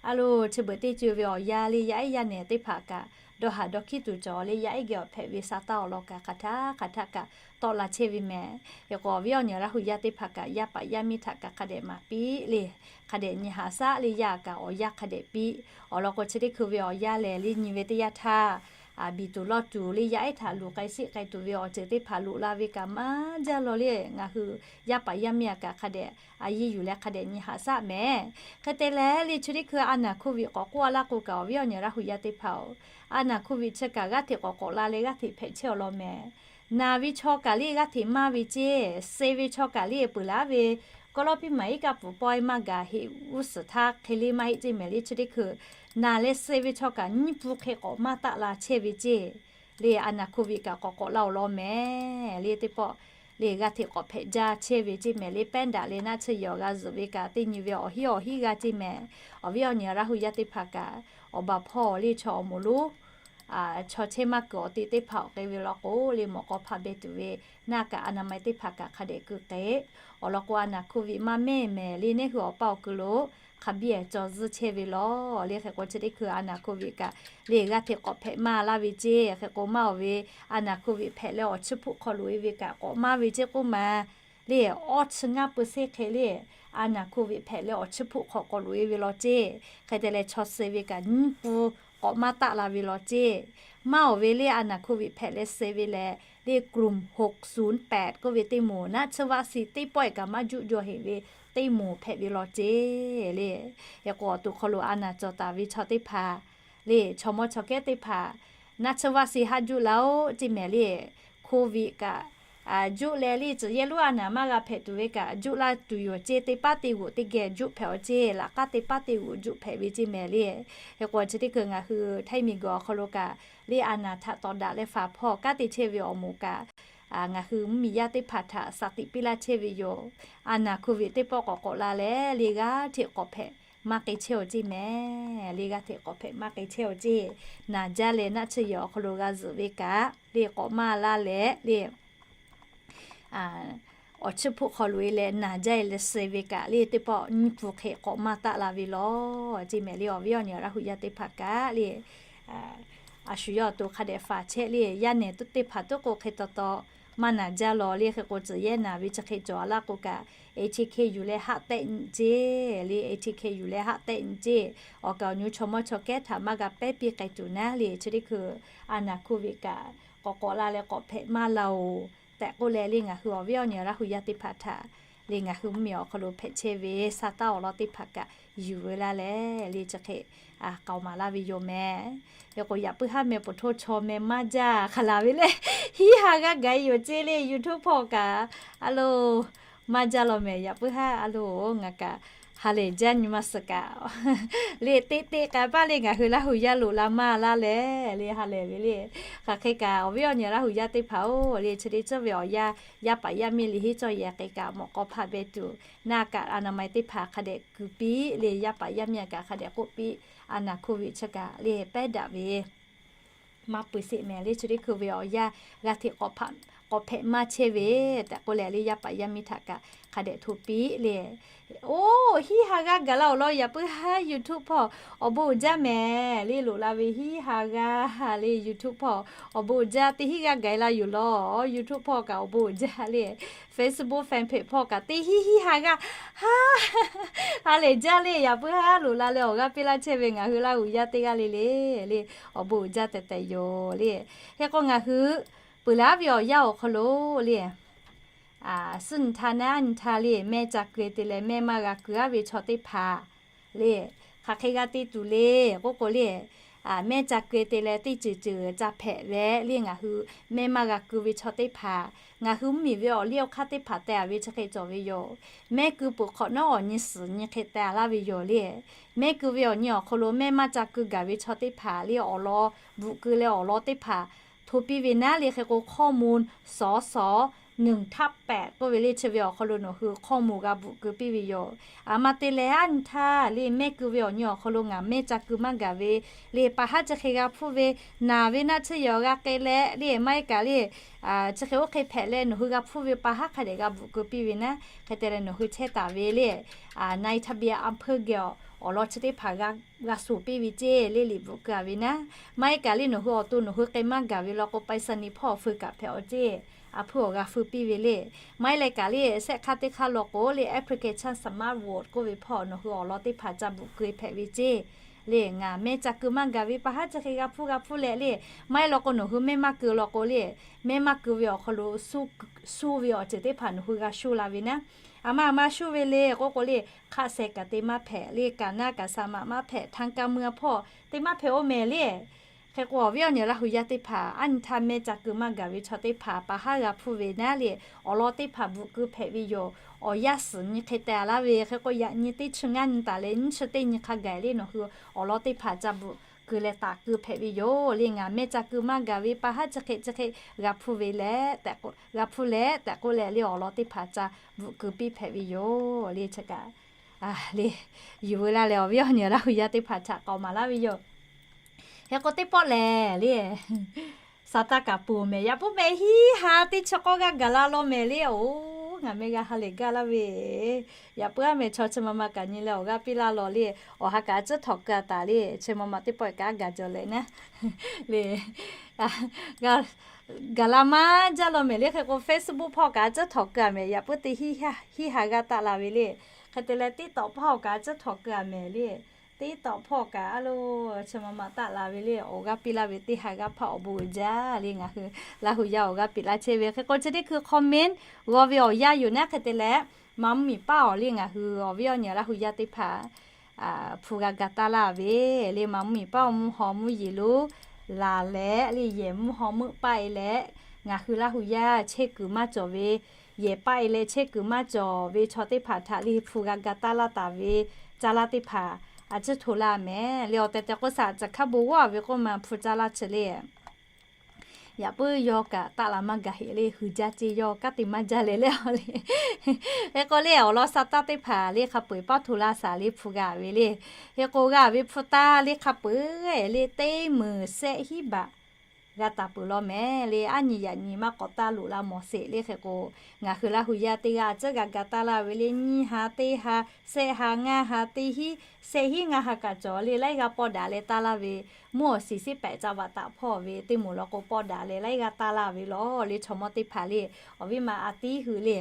A loˬ, chi beuꞈ teˇ ceuˬ ve awˬ yanˇ le, yaˇ ehˉ yaˇ nehˬ teˇ hpaˍ kaꞈ dawˇ haꞈ dawˇ hkiˉ tuˬ cawˬ le. Yaˇ ehˉ geh awˬ hpehꞈ ve sa taˇ awˬ lawn kaꞈ hk'aˬ htaˇ hk'aˬ htaˇ kaꞈ tawˆ la chehˇ ve mehˍ. Hk'e k'o, awˬ viˉ awˬ nyi Laˇ huˍ yaˇ teˇ hpaˍ kaꞈ yaˇ paˍ yaˇ miˇ htaꞈ kaꞈ hk'a dehꞈ maˍ piˇ le. Hk'a dehꞈ nyi haꞈ shaˉ le, yaˇ kaꞈ awˬ yanˇ hk'a dehꞈ piˇ. Awˬ lawn k'o, chi teˇ hkui ve awˬ yanˇ lehˬ le, nyi ve teˇ yanˇ htaˇ biˬ tuˬ lawˇ tuˬ le, yaˇ ehˉ htaꞈ luˬ k'ai sheˆ k'ai tuˬ ve awˬ ceuˬ teˇ hpaˍ loꞈ la ve kaꞈ maˇ jaˇ law le. Ngaˬ hui yaˇ paˍ yaˇ miˇ-a kaꞈ hk'a dehꞈ a yiˇ yuˬ leh hk'a dehꞈ nyi haꞈ shaˉ mehˍ. Hk'e te leh le, chi teˇ hkui a naˬ โควิด k'awꞈ k'oˆ-a laˇ k'o kaꞈ, awˬ viˉ awˬ nyi Laˇ huˍ yaˇ teˇ hpaˍ-oˬ, a naˬ โควิด chi kaꞈ g'aˇ hteꞈ k'awꞈ k'awꞈ la leh g'aˇ hteꞈ hpehꞈ chehˇ awˬ lawn mehˍ. Naˬ ve chaw kaꞈ le g'aˇ hteꞈ maˇ ve ceˇ, suh ve chaw kaꞈ le peuˬ laˇ ve kawˇ lawˇ piˇ maˍ iˉ kaˆ pfuhˍ pawehˇ maˇ gaˬ heꞈ g'uˇ suhˍ htaˇ hk'e le maˇ heˆ ceˇ mehˍ le. Chi teˇ hkui naˬ leh suh ve chaw kaꞈ nyiˇ pun hk'e k'awꞈ maˇ taˆ la chehˇ ve ceˇ le. A naˬ โควิด kaꞈ k'awꞈ k'awꞈ la awˬ lawn mehˍ le. Teˇ pawˆ le g'aˇ hteꞈ k'awꞈ hpehꞈ jaˇ chehˇ ve ceˇ mehˍ le. Pehˉ daꞈ leh naˆ tsuhˇ yehˬ awˬ g'a zuhꞈ ve kaꞈ teˇ nyi ve awˬ hinˉ awˬ hinˉ g'aˇ ceˇ mehˍ. Awˬ viˉ awˬ nyi Laˇ huˍ yaˇ teˇ hpaˍ kaꞈ awˬ baˬ hpawˇ le chaw awˬ moˍ lonˉ chaw chehˇ maˇ kuiˬ awˬ te teˇ hpaˍ awˬ k'e ve law k'o le, mawꞈ k'aw hpaꞈ beh tuˬ ve naˆ kaꞈ a naˬ ma teˇ hpaˍ kaꞈ hk'a dehꞈ keu k'e. Awˬ lawn k'o, a naˬ โควิด maˇ mehˆ mehˍ le, neˇ hui awˬ paˇ awˬ keu lo hk'a biˇ cawˬ zuhˇ chehˇ ve lawˬ le. Hk'e k'o chi teˇ hkui a naˍ hkoˇ ve kaꞈ le g'aˇ hteꞈ k'awꞈ hpehꞈ maˇ laˇ ve ceˇ. Hk'e k'o maˇ awˬ ve a naˍ hkoˇ ve hpehꞈ leh awˬ chiˇ hpuˆ hk'aw loꞈ e ve kaꞈ k'awꞈ maˇ ve ceˇ k'oˆ ma le. Awˇ chi ngaˇ pu seˇ hk'e le a naˍ hkoˇ ve hpehꞈ leh awˬ chiˇ hpuˆ hk'aw k'awꞈ loꞈ e ve lawˬ ceˇ. Hk'e te leh chaw suh ve kaꞈ nyiˇ pu k'awꞈ maˇ taˆ la ve lawˬ ceˇ. Maˇ awˬ ve le a naˍ hkoˇ ve hpehꞈ leh suh ve lehˬ le กลุ่มหกศูนย์แปด k'oˆ ve teˇ moˍ naˆ tsuhˇ vaˆ si teˇ pawˆ e kaꞈ maˇ juˆ jaw heꞈ ve teˇ moˍ hpehꞈ ve lawˬ ceˇ le. Hk'e k'o awˬ to hk'aw lo a naˍ cawˬ taˍ ve chaw teˇ hpaˍ le chaw mawˇ chaw kehˉ teˇ hpaˍ naˆ tsuhˇ vaˆ si haˆ juˆ laˇ oˆ ceˇ mehˍ le. Hkoˇ ve kaꞈ juˆ leh le tcuh yehˇ lonˉ a naˍ maˇ g'a hpehꞈ tuˬ ve kaꞈ juˆ laˇ tuˬ yoˬ ceˇ. Teˇ paˉ teˇ g'oꞈ teˇ geh juˆ hpehꞈ awˬ ceˇ. Laꞈ k'aˉ teˇ paˉ teˇ g'oꞈ juˆ hpehꞈ ve ceˇ mehˍ le. Hk'e k'o chi teˇ hkui ngaˬ hui htaiˇ miˬ guiˬ awˬ hk'aw lo kaꞈ le a naˍ htaꞈ tawˍ daꞈ leh faˍ hpawˇ kanˉ te chehˇ ve awˬ moˍ kaꞈ ngaˬ hui mvuhˇmiˬ yaˇ teˇ hpaˍ htaꞈ saˍ tiꞈ piˇ laˇ chehˇ ve yoˬ. A naˍ hkoˇ ve teˇ pawˆ k'awꞈ k'awꞈ la leh le g'aˇ hteꞈ k'awꞈ hpehꞈ maˇ k'e chehˇ awˬ ceˇ mehˍ. Le g'aˇ hteꞈ k'awꞈ hpehꞈ maˇ k'e chehˇ awˬ ceˇ. Naˬ jaˇ leh naˆ tsuhˇ yehˬ awˬ hk'aw lo g'a zuhꞈ ve kaꞈ le k'awꞈ maˇ laˇ leh le awˬ chiˇ hpuˆ hk'aw loꞈ e leh naˬ jaˇ e leh suh ve kaꞈ le teˇ pawˆ nyiˇ pfuhˍ hk'e k'awꞈ maˇ taˆ la ve lawˬ ceˇ mehˍ le. Awˬ viˉ awˬ nyi Laˇ huˍ yaˇ teˇ hpaˍ kaꞈ le a shu yawˇ awˬ to hk'a dehꞈ faˍ chehˇ le yaˇ nehˬ teˇ hpaˍ tuˉ k'o hk'e taw taw maˇ naˬ jaˇ lawˬ le. Hk'e k'o tcuh yehˇ naˬ ve chi hk'e cawˬ a laˇ k'o kaꞈ A T K yuˬ leh haˆ tehˆ nyi ceˇ le. A T K yuˬ leh haˆ tehˆ nyi ceˇ. Awˬ kaˍ awˬ nu chaw mawˇ chaw kehˉ htaꞈ maˇ g'a pehˉ piˇ k'ai tuˬ naˉ le chi teˇ hkui a naˍ hkoˇ ve kaꞈ k'awꞈ k'awꞈ la leh k'awꞈ hpehꞈ maˇ laˇ oˬ tehꞈ k'oˆ leh le ngaˬ hui awˬ viˉ awˬ nyi Laˇ huˍ yaˇ teˇ hpaˍ htaꞈ le ngaˬ hui mvuhˇmiˬ awˬ hk'aw lo hpehꞈ chehˇ ve sa taˇ awˬ lawn teˇ hpaˍ kaꞈ yuˬ ve laˇ leh le chi hk'e k'aoˍ maˍ laˇ ve yoˬ mehˍ. Hk'e k'o yaꞈ puiˉ haˉ meh pfuhˍ htoˇ chaw meh maˇ jaˇ hk'aˬ laˬ ve le hiˉ ha g'aˇ gaˬ e yoˬ ceˇ le. YouTube hpawˇ kaꞈ a lo maˇ jaˇ lawˬ mehˍ. Yaꞈ puiˉ haˉ a lo ngaˬ kaꞈ ha lehˬ jaˇ nyi ma suhˍ kaꞈ le teˇ teˇ k'ai paˇ le ngaˬ hui Laˇ huˍ yaˇ loꞈ la maˇ laˇ leh le ha lehˬ ve le. Hk'aˬ hk'e kaꞈ awˬ viˉ awˬ nyi Laˇ huˍ yaˇ teˇ hpaˍ oˬ le chi teˇ ceuˬ ve awˬ yanˇ yaˇ paˍ yaˇ miˇ le henˉ cawˇ yehˬ k'e kaꞈ mawꞈ k'aw hpaˇ beh tuˬ naˇ kaꞈ a naˍ ma e teˇ hpaˍ hk'a dehꞈ kuˬ piˇ le yaˇ paˍ yaˇ miˇ a kaꞈ hk'a dehꞈ k'oˆ piˇ a naˍ hkoˇ ve chi kaꞈ le pehˉ daꞈ ve maˇ pui sheˍ mehˍ le. Chi teˇ hkui ve awˬ yanˇ g'aˇ hteꞈ k'awꞈ hpehꞈ maˇ chehˇ ve tehꞈ k'oˆ leh le yaˇ paˍ yaˇ miˇ htaꞈ kaꞈ hk'a dehꞈ hto piˇ le. Oˇ hiˉ ha g'aˇ gaˬ la awˬ lawn yaꞈ puiˉ haˉ YouTube hpawˇ awˬ bon uiˍ jaˇ mehˍ le. Loꞈ la ve hiˉ ha g'aˇ le YouTube hpawˇ awˬ bon uiˍ jaˇ. Teˇ hiˉ g'aˇ gaˬ e la yoˬ lawˬ YouTube hpawˇ kaꞈ awˬ bon uiˍ jaˇ le. Facebook fan page hpawˇ kaꞈ teˇ hiˉ hiˉ ha g'aˇ ha ha lehˬ jaˇ le. Yaꞈ puiˉ haˉ loꞈ la leh awˬ g'aˇ piˇ laˇ chehˇ ve ngaˬ hui Laˇ huˍ yaˇ teˇ g'aˇ le le le awˬ bon uiˍ jaˇ tehꞈ tehꞈ yoˬ le. Hk'e k'o ngaˬ hui peuˬ laˇ ve awˬ yanˇ awˬ hk'aw lo le suhˉ nyi htaˇ naˉ nyi htaˇ le mehˇ ca keu te leh mehˇ maˇ g'a keu aˉ ve chaw teˇ hpaˍ le hk'aˬ hk'e g'a te tuˬ le k'oˆ k'o le mehˇ ca keu te leh teˇ ceuˬ ceuˬ ca hpehꞈ ve le ngaˬ hui mehˇ maˇ g'a keu ve chaw teˇ hpaˍ ngaˬ hui mvuhˇmiˬ ve awˬ liˇ awˬ hk'aˇ teˇ hpaˍ teh a ve chi hk'e cawˬ ve yoˬ. Mehˇ keu peuˬ hk'awꞈ nawˉ awˬ nyi suhˍ nyi hk'e teh a laˇ ve yoˬ le. Mehˇ keu ve awˬ nyi awˬ hk'aw lo mehˇ maˇ ca keu gaˬ ve chaw teˇ hpaˍ le awˬ lawn bvuhꞈ keu leh awˬ lawn teˇ hpaˍ hto piˇ ve naˉ le. Hk'e k'o ข้อมูล สส หนึ่งทับแปด k'oˆ ve le chi ve awˬ hk'aw lo nawˬ hui ข้อมูล g'a bvuhꞈ keu piˇ ve yoˬ. A ma te leh aˉ nyi htaˇ le mehˇ keu ve awˬ nyi awˬ hk'aw lo ngaˬ mehˇ ca keu maˇ gaˬ ve le pa haˉ chi hk'e g'a hpuˇ ve naˬ ve naˆ tsuhˇ yehˬ g'a k'ai leh le maˇ heˆ kaꞈ le chi hk'e oˇ hk'e hpehꞈ leh nawˬ hui g'a hpuˇ ve pa haˉ hk'a dehꞈ g'a bvuhꞈ keu piˇ ve naˉ. Hk'e te leh nawˬ hui chehˇ taˍ ve le นายทะเบียนอำเภอ geh awˬ lawn chi teˇ hpaˍ g'a g'a suˍ piˇ ve ceˇ le liꞈ bvuhꞈ keu a ve naˉ. Maˇ heˆ kaꞈ le nawˬ hui awˬ to nawˬ hui k'ai maˇ gaˬ ve law k'o ไปรษณีย์ hpawˇ awˬ feu kaꞈ hpehꞈ awˬ ceˇ. A hpuˇ awˬ g'a feu piˇ ve le. Maˇ heˆ leh kaꞈ le shehˆ hk'aˇ teˇ hk'aˇ law k'o le application Smart Vote k'oˆ ve hpawˇ nawˬ hui awˬ lawn teˇ hpaˍ ca bvuhꞈ keu hpehꞈ ve ceˇ. Le ngaˬ mehˇ ca keu maˇ gaˬ ve pa haˉ chi hk'e g'a hpuˇ g'a hpuˇ leh le maˇ heˆ law k'o nawˬ hui mehˇ maˇ keu law k'o le mehˇ maˇ keu ve awˬ hk'aw lo suh ve awˬ ceuˬ teˇ hpaˍ nawˬ hui g'a shuˇ la ve naˉ. A ma a ma shuˇ ve le k'oˆ k'o le hk'aˆ seh kaꞈ te maˇ hpehꞈ le kaꞈ naˉ kaꞈ sa maꞈ maˇ hpehꞈ ทางการเมือง hpawˇ te maˇ hpehꞈ oˇ mehˍ le. Hk'e k'o awˬ viˉ awˬ nyi Laˇ huˍ yaˇ teˇ hpaˍ aˉ nyi htaˇ mehˇ ca keu maˇ gaˬ ve chaw teˇ hpaˍ pa haˉ g'a hpuˇ ve naˉ le awˬ lawn teˇ hpaˍ bvuhꞈ keu hpehꞈ ve yoˬ. Awˬ yanˇ suhˍ nyi hk'e teh a laˇ ve hk'e k'o yaꞈ nyi teˇ chi ngaˇ nyi taˍ leh nyiˇ chi teˇ nyi hk'a gaˬ le nawˬ hui awˬ lawn teˇ hpaˍ ca bvuhꞈ keu leh taˍ keu hpehꞈ ve yoˬ. Le ngaˬ mehˇ ca keu maˇ gaˬ ve pa haˉ chi hk'e chi hk'e g'a hpuˇ ve le tehꞈ k'oˆ g'a hpuˇ le tehꞈ k'oˆ leh le awˬ lawn teˇ hpaˍ ca bvuhꞈ keu piˇ hpehꞈ ve yoˬ. Le chi kaꞈ le yuˬ veu laˇ leh awˬ viˉ awˬ nyi Laˇ huˍ yaˇ teˇ hpaˍ htaꞈ k'aoˍ maˍ laˇ ve yoˬ. Hk'e k'o teˇ pawˆ lehˬ le sa taˇ kaˍ peuˬ mehˍ. Yaꞈ puiˉ mehˍ hiˉ ha teˇ chi k'awˇ g'aˇ gaˬ la law mehˍ le oˬ. ngaˬ meh g'a ha lehˬ gaˇ laˇ ve. Yaꞈ puiˉ aˉ meh chaw chi ma ma kaꞈ nyi leh awˬ g'aˇ piˇ laˇ lawˬ le. Awˬ ha kaꞈ a ciˉ htawꞈ keu a taˍ le. Chi ma ma teˇ pawˆ kaꞈ a gaˬ jawˬ leh naˉ le. Gaˬ la maˇ jaˇ law mehˍ le. Hk'e k'o Facebook hpawˇ kaꞈ a ciˉ htawꞈ keu a mehˍ. Yaꞈ puiˉ teˇ hiˉ ha g'aˇ taˆ la ve le. Hk'e te leh TikTok hpawˇ kaꞈ a ciˉ htawꞈ keu a mehˍ le. TikTok hpawˇ kaꞈ a lo chi ma ma taˆ la ve le. Awˬ g'aˇ piˇ laˇ ve teˇ ha g'aˇ hpaˇ awˬ bon uiˍ jaˇ le. Ngaˬ hui Laˇ huˍ yaˇ awˬ g'aˇ piˇ laˇ chehˇ ve hk'e k'o chi teˇ hkui comment g'aw ve awˬ yanˇ yoˬ naˉ. Hk'e te leh maˇ mvuhˇ miˬ paˇ awˬ le ngaˬ hui awˬ viˉ awˬ nyi Laˇ huˍ yaˇ teˇ hpaˍ hpu g'a ga taˇ laˇ ve le. Maˇ mvuhˇ miˬ paˇ awˬ mvuhˇ haw mvuhˇ yeˬ lo laˬ leh le yehˬ mvuhˇ haw meuˆ paˆ e leh ngaˬ hui Laˇ huˍ yaˇ chehˇ kuiˬ maˇ cawˬ ve, yehˬ paˆ e leh chehˇ kuiˬ maˇ cawˬ ve chaw teˇ hpaˍ htaꞈ le hpu g'a ga taˇ laˇ taˍ ve, caˇ laˇ teˇ hpaˍ a ciˉ hto laˇ mehˍ le. Awˬ tehˬ tehˬ k'o saˍ caˬ hkaˇ bon g'awˇ ve k'oˆ ma hpu caˇ laˇ chi le. Yaꞈ puiˉ yawˇ kaꞈ taˆ la maˇ gaˬ heꞈ le. Huiˍ jaˇ ceˇ yawˇ kanˉ te maˇ jaˇ leh le a le. Hk'e k'o le awˬ lawn sa taˇ teˇ hpaˍ le hk'a peu eˬ paˇ hto la saˍ le hpu g'a ve le. Hk'e k'o g'a ve hpu taˇ le hk'a peu eˬ le teˇ meunˍ sehˆ hiˉ baꞈ g'a taˍ peuˬ law mehˍ le. Aˉ nyi yaꞈ nyi maˇ k'awꞈ taˇ loꞈ la mawˬ sheˍ le. Hk'e k'o ngaˬ hui Laˇ huˍ yaˇ teˇ g'aˇ a ciˉ g'a ga taˇ laˇ ve le. Nyiˇ ha, teˇ ha, sehˆ ha, ngaˇ ha, teˇ hiˉ, sehˆ hiˉ ngaˇ ha kaꞈ cawˬ le. Laiˉ g'aˇ pawˆ daꞈ leh taˇ laˇ ve, mvuhˇ awˬ shiˍ siˉ pehꞈ ca vaꞈ taˍ hpawˇ ve teˇ moˍ law k'o pawˆ daꞈ leh laiˉ g'aˇ taˇ laˇ ve law le. Chaw mawˇ teˇ hpaˍ le awˬ viˉ ma a tiˉ hui le,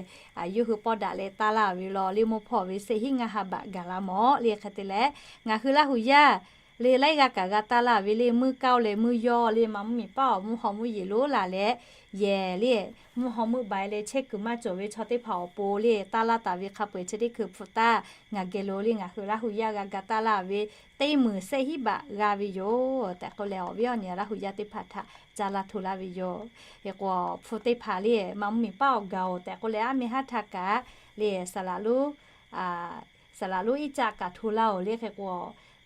yawˇ hui pawˆ daꞈ leh taˇ laˇ ve law le. Mvuhˇ hpawˇ ve sehˆ hiˉ ngaˇ ha baꞈ gaˬ la mawˬ le. Hk'e te leh ngaˬ hui Laˇ huˍ yaˇ le laiˉ g'aˇ kaꞈ g'a taˇ laˇ ve le. Meuˇ kaoˇ leh meuˇ yawˇ le maˇ mvuhˇ miˬ paˇ awˬ mvuhˇ haw mvuhˇ yeˬ lo laˬ leh yehˬ le mvuhˇ haw meuˆ ba e leh chehˇ kuiˬ maˇ cawˬ ve chaw teˇ hpaˍ awˬ pon le taˇ laˇ taˍ ve hk'a peu eˬ chi teˇ hkui hpu taˇ ngaˬ geh lo le ngaˬ hui Laˇ huˍ yaˇ g'a ga taˇ laˇ ve teˇ meunˍ sehˆ hiˉ baꞈ g'a ve yoˬ tehꞈ k'oˆ leh awˬ viˉ awˬ nyi Laˇ huˍ yaˇ teˇ hpaˍ htaꞈ caˇ laˇ hto laˇ ve yoˬ. Hk'e k'o hpu teˇ hpaˍ le maˇ mvuhˇ miˬ paˇ awˬ gaˬ oˬ tehꞈ k'oˆ leh aˉ meh haˉ htaˇ kaꞈ le saˍ laꞈ lonˉ iˉ caˆ kaꞈ hto laˇ oˬ le. Hk'e k'o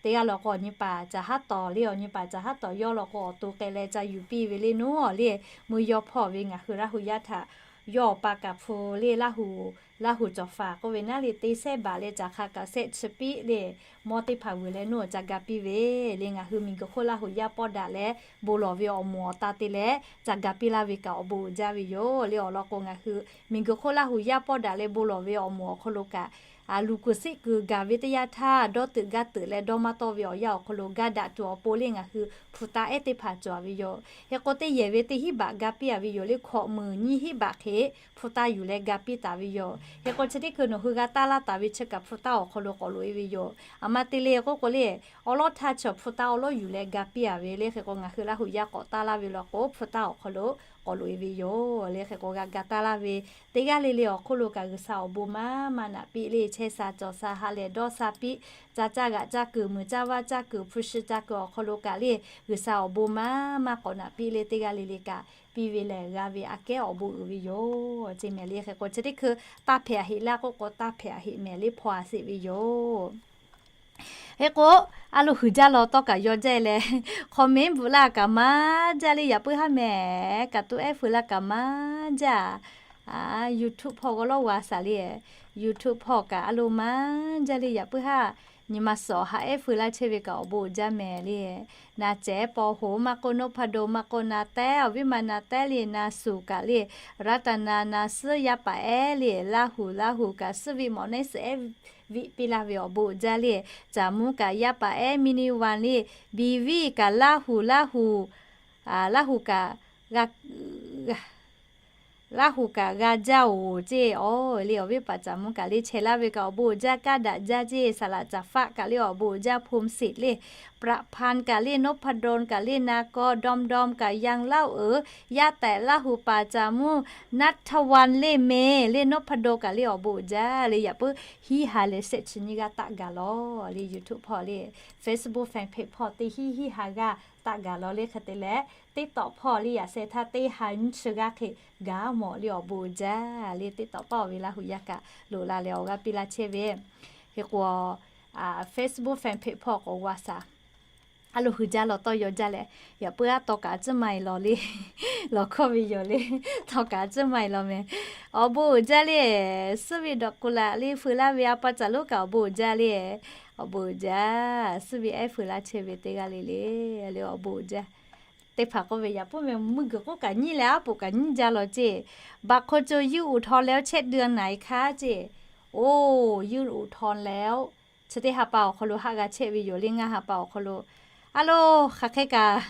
teˇ g'aˇ law k'o awˬ nyi paˍ caˬ haˉ tawˍ le awˬ nyi paˍ caˬ haˉ tawˍ yawˇ law k'o awˬ to k'ai leh ca yuˬ piˇ ve le naˉ le. Meuˇ yawˇ hpawˇ ve ngaˬ hui Laˇ huˍ yaˇ htaꞈ yawˇ awˬ pa kaꞈ hpu le Laˇ huˍ, Laˇ huˍ cawˬ faˍ k'oˆ ve naˉ le teˇ sehˉ baꞈ leh caˬ hk'a kaꞈ sehˆ chi piˆ le mawˇ teˇ hpaˍ vuiˬ leh naˉ ca ga piˇ ve le. Ngaˬ hui miˬ guiˬ hk'oˆ Laˇ huˍ yaˇ pawˆ daꞈ leh bon lawˬ ve awˬ moˍ awˬ ta te leh ca ga piˇ laˇ ve kaꞈ awˬ bon uiˍ jaˇ ve yoˬ le. Awˬ lawn k'o ngaˬ hui miˬ guiˬ hk'oˆ Laˇ huˍ yaˇ pawˆ daꞈ leh bon lawˬ ve awˬ moˍ awˬ hk'aw lo kaꞈ luˬ kuiˬ siˆ kuiˬ gaˬ ve teˇ yanˇ htaˇ dawˇ teuꞈ gaˇ teuꞈ leh dawˇ maˇ tawˆ ve awˬ yanˇ awˬ hk'aw lo ga daꞈ tuˬ awˬ pon le ngaˬ hui hpu taˇ ehˉ teˇ hpaˍ cawˬ ve yoˬ. Hk'e k'o teˇ yehˬ ve teˇ hinˉ baꞈ ga piˇ a ve yoˬ le. Hkawꞈ meunˍ nyiˇ hinˉ baꞈ hk'e hpu taˇ yuˬ leh ga piˇ taˍ ve yoˬ. Hk'e k'o chi teˇ hkui nawˬ hui g'a taˇ laˇ taˍ ve chi kaꞈ hpu taˇ awˬ hk'aw lo k'awꞈ loꞈ e ve yoˬ. Aˬ ma te le k'oˆ k'o le awˉ lawˉ htaˇ chi hpu taˇ awˉ lawˉ yuˬ leh ga piˇ a ve le. Hk'e k'o ngaˬ hui Laˇ huˍ yaˇ k'awꞈ taˇ laˇ ve law k'o hpu taˇ awˬ hk'aw lo k'awꞈ loꞈ e ve yoˬ le. Hk'e k'o g'a ga taˇ laˇ ve teˇ g'aˇ le le awˬ hk'oˆ lo kaꞈ G'uiˬsha awˬ bon maˇ maˇ naꞈ piˇ le. Chehˇ sha cawˬ sha ha lehˬ dawˇ sha piˇ, ca caˇ g'aꞈ caˇ kuiˬ, muiˬ caˇ vaˇ caˇ kuiˬ, hpu shi caˇ kuiˬ awˬ hk'aw lo kaꞈ le G'uiˬsha awˬ bon maˇ maˇ k'awꞈ naꞈ piˇ le. Teˇ g'aˇ le le kaꞈ piˇ ve lehˬ g'a ve aꞈ kehˉ awˬ bon uiˍ ve yoˬ. Chi mehˍ le. Hk'e k'o chi teˇ hkui taˇ hpehꞈ a heꞈ laˇ k'oˆ k'o taˇ hpehꞈ a heꞈ mehˍ le hpaw a sheˍ ve yoˬ. Hk'e k'o a lo huiˍ jaˇ law tawˇ kaꞈ yaw jaˇ leh comment bvuhꞈ laˇ kaꞈ maˇ jaˇ le. Yaꞈ puiˉ haˉ mehˍ kaꞈ tuˉ ehˉ feu laˇ kaꞈ maˇ jaˇ. YouTube hpawˇ g'aw lawˉ g'a shaˍ le. YouTube hpawˇ kaꞈ a lo maˇ jaˇ le. Yaꞈ puiˉ haˉ nyi ma suhˍ haꞈ ehˉ feu laˇ chehˇ ve kaꞈ awˬ bon uiˍ jaˇ mehˍ le. Na cehˉ paw hoˍ maˇ k'oˆ, Nohpado maˇ k'oˆ, na tehˉ awˬ viˉ ma na tehˉ le, na suˍ kaꞈ le, Raˇtaˍnaˍ na suhˉ yaˇ paˍ ehˉ le, Laˇ huˍ Laˇ huˍ kaꞈ suhˉ viˆ mawꞈ neˉ suhˍ ehˉ viˆ piˇ laˇ ve awˬ bon uiˍ jaˇ le. Caˍ muˇ kaꞈ yaˇ paˍ ehˉ, Mini Wan le, Biˍ viˆ kaꞈ Laˇ huˍ Laˇ huˍ, Laˇ huˍ kaꞈ g'a Laˇ huˍ kaꞈ g'a jaˇ oˬ ceˇ. Awˬ le awˬ viˉ paˍ caˍ muˇ kaꞈ le chehˇ laˇ ve kaꞈ awˬ bon uiˍ jaˇ, kaˇ daꞈ jaˇ ceˇ. Saˍ laꞈ caˍ faˆ kaꞈ le awˬ bon uiˍ jaˇ, Phom Sit le, Praˍ Hpan kaꞈ le, Nohpado kaꞈ le, Na Kaw, Dawˇ Dawˇ kaꞈ, Yaˇ Laˇ uiˍ, yaˇ tehꞈ Laˇ huˍ paˍ caˍ muˇ, Naˇ htaˇ Wan le, Me le, Nohpado kaꞈ le awˬ bon uiˍ jaˇ le. Yaꞈ puiˉ hiˉ ha leh shehˆ chi nyiˇ g'aˇ taˆ gaˬ law le. YouTube hpawˇ le, Facebook fan page hpawˇ teˇ hiˉ hiˉ ha g'aˇ taˆ gaˬ law le. Hk'e te leh TikTok hpawˇ le yaꞈ sheh htaˇ teˇ ha nyiˇ chi g'aˇ hk'e gaˬ mawˬ le. Awˬ bon uiˍ jaˇ le. TikTok paˇ awˬ ve Laˇ huˍ yaˇ kaꞈ loꞈ la leh awˬ g'aˇ piˇ laˇ chehˇ ve. Hk'e k'o Facebook fan page hpawˇ k'awꞈ g'a shaˍ. A lo huiˍ jaˇ law tawˇ yaw jaˇ leh, yaꞈ puiˉ aˉ tawˇ kaꞈ a ciˉ ma e law le. Lawˬ hkawˇ ve yoˬ le. Tawˇ kaꞈ a ciˉ ma e law meh. Awˬ bon uiˍ jaˇ le. Suhˉ ve dawꞈ k'u laꞈ le feu laˇ ve a pa caˍ lonˉ kaꞈ awˬ bon uiˍ jaˇ le. Awˬ bon uiˍ jaˇ. Suhˉ ve ehˉ feu laˇ chehˇ ve teˇ g'aˇ le le, le awˬ bon uiˍ jaˇ. teˇ hpaˍ k'oˆ ve, yaꞈ puiˉ ve mvuhˇ miˬ guiˬ k'oˆ kaꞈ nyiˇ leh aˉ poꞈ kaꞈ nyiˇ jaˇ law ceˇ. บัตรคนจน ยื่นอุทธรณ์แล้ว เช็คเดือนไหนคะ ceˇ. โอ้ ยื่นอุทธรณ์แล้ว chi teˇ ha pa awˬ hk'aw lo haˆ g'a chehˇ ve yoˬ le. Ngaˇ ha pa awˬ hk'aw lo a loˬ hk'aˬ hk'e kaꞈ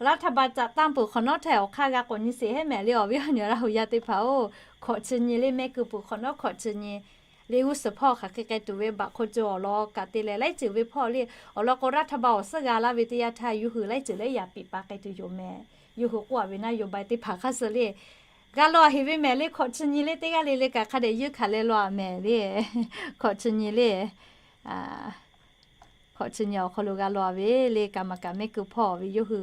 รัฐบาล จัดตั้ง peuˬ hk'awꞈ nawˉ htaˇ awˬ hk'aˇ g'a k'awꞈ nyi sheˍ heˆ mehˍ le awˬ viˉ awˬ nyi Laˇ hu yaˇ teˇ hpaˍ-oˬ. Hkawꞈ chi nyi le mehˆ keu peuˬ hk'awꞈ nawˉ hkawꞈ chi nyi le g'uˇ suhˍ hpawˇ hk'aˬ hk'e k'ai tuˬ ve บัตรคนจน awˬ lawn kaꞈ te leh laiˉ ceuˬ ve hpawˇ le awˬ lawn k'o รัฐบาล awˬ suhˉ g'a laˇ ve teˇ yanˇ htaˇ yawˇ hui laiˉ ceuˬ laiˉ yaꞈ piˍ pa k'ai tuˬ yoˬ mehˍ. Yawˇ hui k'oˆ-a ve นโยบาย teˇ hpaˍ hk'aˇ suh le g'a law-a heˍ ve mehˍ le. Hkawꞈ chi nyi le teˇ g'aˇ le le kaꞈ hk'a dehꞈ yeuˇ hkanˍ leh law-a mehˍ le. Hkawꞈ chi nyi le hkawꞈ chi nyi awˬ hk'aw lo g'a law ve le kaꞈ maˍ kaꞈ mehˆ keu hpawˇ ve yawˇ hui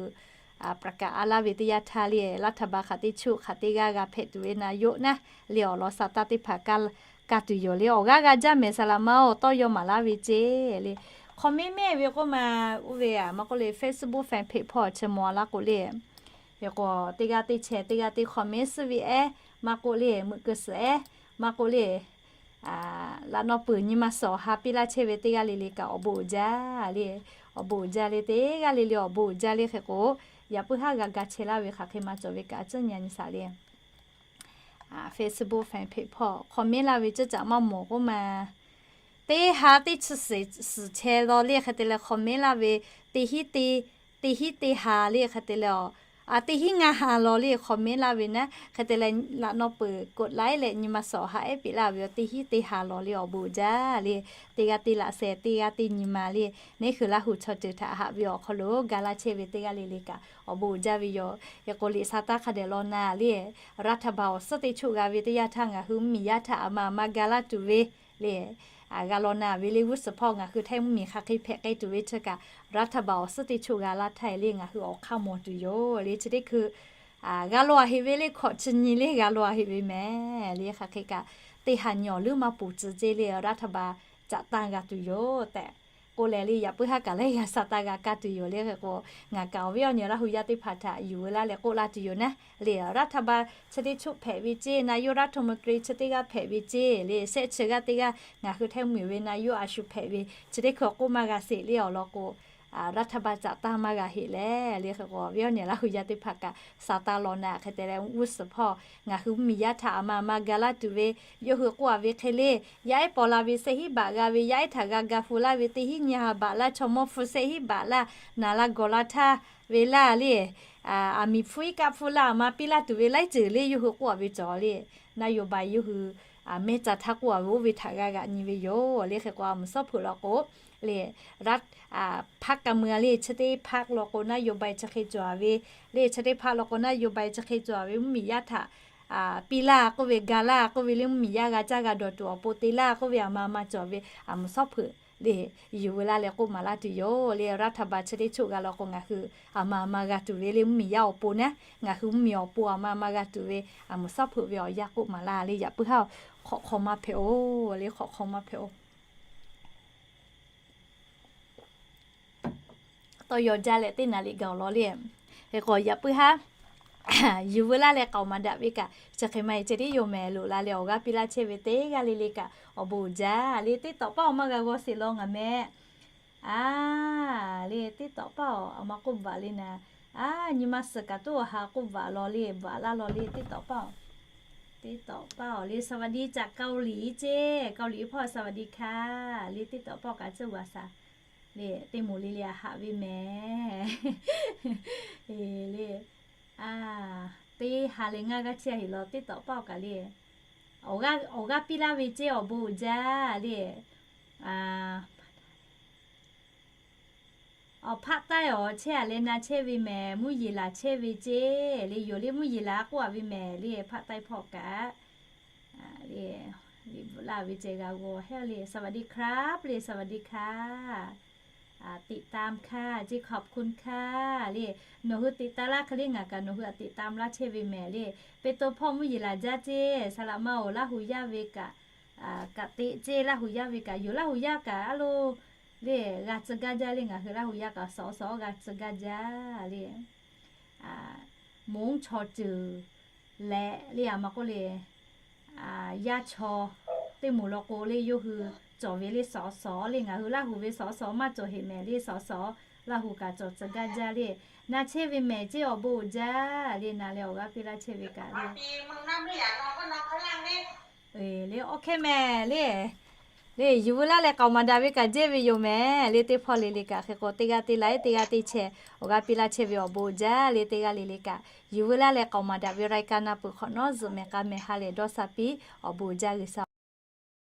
ประกาศ a laˇ ve teˇ yanˇ htaˇ le รัฐบาล hk'aˬ teˇ chuˆ hk'aˬ teˇ g'aˇ g'a hpehꞈ tuˬ ve นายก naˉ le awˬ lawn sa taˇ teˇ hpaˍ kaˇ tuˬ yoˬ le. Awˬ g'aˇ g'a jaˇ mehˍ saˍ laꞈ ma-oˬ, tawˇ yaw maˍ laˇ ve ceˇ le. Hk'awꞈ meˉ mehˆ ve k'oˆ ma, oˇ ve a maˇ k'oˆ le Facebook fan page hpawˇ chi maw laˇ k'o le, hk'e k'o teˇ g'aˇ teˇ chehˇ teˇ g'aˇ teˇ hk'awꞈ meˉ suhˉ ve ehˉ maˇ k'oˆ le, meuꞈ keu suhˍ ehˉ maˇ k'oˆ le, laꞈ naw peuˬ nyi ma suhˍ awˬ ha piˇ laˇ chehˇ ve teˇ g'aˇ le le kaꞈ awˬ bon uiˍ jaˇ le. Awˬ bon uiˍ jaˇ le teˇ g'aˇ le le awˬ bon uiˍ jaˇ le hk'e k'o, yaꞈ puiˉ haˉ g'a ga chehˇ laˇ ve hk'aˬ hk'e maˇ cawˬ ve kaꞈ a ciˉ nyi a nyi shaˍ le. Facebook fan page hpawˇ hk'awꞈ meˉ laˇ ve ceuˬ caꞈ maˇ mawˬ k'oˆ ma, teˇ ha teˇ chi suhˍ chehˇ law le hk'e te leh hk'awꞈ meˉ laˇ ve teˇ hinˉ teˇ, teˇ hinˉ teˇ ha le hk'e te leh a, teˇ hinˉ ngaˇ ha law le hk'awꞈ meˉ laˇ ve naˉ hk'e te leh laꞈ naw peuˬ กดไลค์ leh nyi ma suhˍ awˬ ha ehˉ piˇ laˇ ve teˇ hinˉ teˇ ha law le awˬ bon uiˍ jaˇ le. Teˇ g'aˇ teˇ laꞈ share teˇ g'aˇ teˇ nyi ma le, neˇ hui Laˇ hu chaw ceuˬ htaꞈ haꞈ ve awˬ hk'aw lo ga laˇ chehˇ ve teˇ g'aˇ le le kaꞈ awˬ bon uiˍ jaˇ ve yoˬ. Hk'e k'o liꞈ sa taˇ hk'a dehꞈ law na le, รัฐบาล awˬ suhˉ teˇ choˆ g'a ve teˇ yanˇ htaˇ ngaˬ hui mvuhˇmiˬ yaˇ htaꞈ a ma a ma ga laˇ tuˬ ve le g'a law na ve le g'uˇ suhˍ hpawˇ ngaˬ hui htaiˇ mvuhˇmiˬ hk'aˬ hk'e hpehꞈ k'ai tuˬ ve chi kaꞈ รัฐบาล awˬ suhˉ teˇ choˆ g'a laˇ htaˇ le ngaˬ hui awˬ hk'aˇ mawˬ tuˬ yoˬ le. Chi teˇ hkui g'a law-a heˍ ve le hkawꞈ chi nyi le g'a law-a heˍ ve mehˍ le hk'aˬ hk'e kaꞈ teˇ ha nyi awˬ leuˉ maˇ ponˬ tcuh ceˇ le รัฐบาล จัดตั้ง g'a tuˬ yoˬ tehꞈ k'oˆ leh le yaꞈ puiˉ haˉ kaꞈ laiˉ g'a sa taˇ g'a kaˇ tuˬ yoˬ le. Hk'e k'o ngaˬ kaꞈ awˬ viˉ awˬ nyi Laˇ hu yaˇ teˇ hpaˍ htaꞈ yuˬ veu laˇ leh k'oˆ laˇ tuˬ yoˬ naˉ le รัฐบาล chi teˇ choˆ hpehꞈ ve ceˇ นายกรัฐมนตรี chi teˇ g'aˇ hpehꞈ ve ceˇ le shehˆ chi g'aˇ teˇ g'aˇ ngaˬ hui htaiˇ mvuhˇmiˬ ve นายก a shu hpehꞈ ve chi teˇ hkui k'oˆ maˇ g'a sheˍ le awˬ lawn k'o รัฐบาล จัดตั้ง maˇ g'a heˆ leh le hk'e k'o awˬ viˉ awˬ nyi Laˇ hu yaˇ teˇ hpaˍ kaꞈ sa taˇ law na hk'e te leh g'uˇ suhˍ hpawˇ ngaˬ hui mvuhˇmiˬ yaˇ htaꞈ a ma a ma ga laˇ tuˬ ve yawˇ hui k'oˆ-a ve hk'e le, yaˇ ehˉ paw la ve shehˆ hinˉ baꞈ g'a ve yaˇ ehˉ htaꞈ g'a ga pu laˇ ve teˇ hinˉ nyi ha baꞈ laˇ chaw mawˇ hpu shehˆ hinˉ baꞈ laˇ naˍ laˇ gawˬ laˇ htaˇ ve laˇ le, aˬ miˍ hpu iˉ kaˆ hpu laˇ a ma piˇ laˇ tuˬ ve laiˉ ceuˬ le yawˇ hui k'oˆ-a ve cawˬ le, นโยบาย yawˇ hui mehˇ ca htaˇ k'oˆ-a ve oˇ ve htaꞈ g'a g'aꞈ nyi ve yoˬ le. Hk'e k'o a mvuhˬ suhˉ hpeuꞈ law k'o le พรรคการเมือง le chi teˇ พรรค law k'o นโยบาย chi hk'e cawˬ-a ve le chi teˇ พรรค law k'o นโยบาย chi hk'e cawˬ-a ve mvuhˇmiˬ yaˇ htaꞈ piˇ laˇ k'oˆ ve ga laˇ k'oˆ ve le mvuhˇmiˬ yaˇ g'a caˇ g'a dawˬ tuˬ awˬ pon te laˇ k'oˆ ve a ma a ma cawˬ ve a mvuhˬ suhˉ hpeuꞈ le yuˬ veu laˇ leh k'oˆ maˍ laˇ tuˬ yoˬ le. รัฐบาล chi teˇ choˆ g'a law k'o ngaˬ hui a ma a ma g'a tuˬ ve le mvuhˇmiˬ yaˇ awˬ pon naˉ ngaˬ hui mvuhˇmiˬ awˬ pon a ma a ma g'a tuˬ ve a mvuhˬ suhˉ hpeuꞈ ve awˬ yanˇ k'oˆ maˍ laˇ le. Yaꞈ puiˉ haˉ hk'awꞈ hk'aw maˇ hpehꞈ-oˬ le hk'awꞈ hk'aw maˇ hpehꞈ-oˬ. Tawˇ yaw jaˇ leh teˇ naˍ riˍ gaˬ awˬ lawn le. Hk'e k'o yaꞈ puiˉ haˉ yuˬ veu laˇ leh k'aoˍ maˍ daꞈ ve kaꞈ chi hk'e maˇ heˆ. Chi teˇ yoˬ mehˍ loꞈ la leh awˬ g'aˇ piˇ laˇ chehˇ ve teˇ g'aˇ le le kaꞈ awˬ bon uiˍ jaˇ le. Teˇ tawꞈ paˇ awˬ maˇ g'a g'aw sheˍ law ngaˬ meh. A le teˇ tawꞈ paˇ awˬ a ma k'oˆ bvuhꞈ le naˍ. A nyi ma suhˍ kaꞈ toˉ awˬ ha k'oˆ bvuhꞈ law le bvuhꞈ laˇ law le teˇ tawꞈ paˇ awˬ. Teˇ tawꞈ paˇ awˬ le สวัสดีจากเกาหลี ceˇ. เกาหลี hpawˇ สวัสดีค่ะ le teˇ tawꞈ paˇ awˬ kaꞈ tcuhˇ g'a shaˍ le teˇ moˍ le le a haꞈ ve mehˍ le. A teˇ ha leh ngaˇ g'aˇ chehˇ a heˍ law teˇ tawꞈ paˇ awˬ kaꞈ le awˬ g'aˇ piˇ laˇ ve ceˇ awˬ bon uiˍ jaˇ le. Awˬ hpaˆ taiˇ awˬ chehˇ a leh na chehˇ ve mehˍ mvuhˇ yeˬ laˬ chehˇ ve ceˇ le yoˬ le mvuhˇ yeˬ laˬ k'oˆ-a ve mehˍ le hpaˆ taiˇ hpawˇ kaꞈ le bvuhꞈ laˇ ve ceh g'a g'aw heˆ le สวัสดีครับ le สวัสดีค่ะ ติดตามค่ะ ceˇ ขอบคุณค่ะ le nawˬ hui ติดตาม laˇ hk'e le ngaˬ kaꞈ nawˬ hui a ติดตาม laˇ chehˇ ve mehˍ le. Peˇ to hpawˇ mvuhˇ yeˬ laˬ jaˇ ceˇ saˍ laꞈ ma-oˬ Laˇ hu yaˇ ve kaꞈ kaꞈ teꞈ ceˇ Laˇ hu yaˇ ve kaꞈ yoˬ Laˇ hu yaˇ kaꞈ a lo le g'a tcuh gaˇ jaˇ le ngaˬ hui Laˇ hu yaˇ kaꞈ shawˍ shawˍ g'a tcuh gaˇ jaˇ le. Moˉ chaw ceuˬ leh le a ma k'oˆ le yaˇ chaw teˇ moˍ law k'o le yawˇ hui cawˬ ve le สส le, ngaˬ hui Laˇ huˍ ve สส maˇ cawˬ heꞈ mehˍ le สส. Laˇ huˍ kaꞈ cawˬ tcuh gaˇ jaˇ le. Na chehˇ ve mehˍ ceˇ awˬ bon uiˍ jaˇ le, na leh awˬ g'aˇ piˇ laˇ chehˇ ve kaꞈ le. Le awˬ hk'e mehˍ le. Le yuˬ veu laˇ leh k'aoˍ maˍ daꞈ ve kaꞈ jehˇ ve yoˬ mehˍ le. Teˇ hpawˇ le le kaꞈ hk'e k'o, teˇ g'aˇ teˇ laiˉ, teˇ g'aˇ teˇ chehˇ awˬ g'aˇ piˇ laˇ chehˇ ve awˬ bon uiˍ jaˇ le. Teˇ g'aˇ le le kaꞈ yuˬ veu laˇ leh k'aoˍ maˍ daꞈ ve รายการ na peuˬ hk'awꞈ nawˉ zuhꞈ mehˍ k'a mehˍ ha lehˬ dawˇ sha piˇ awˬ bon uiˍ jaˇ G'uiˬsha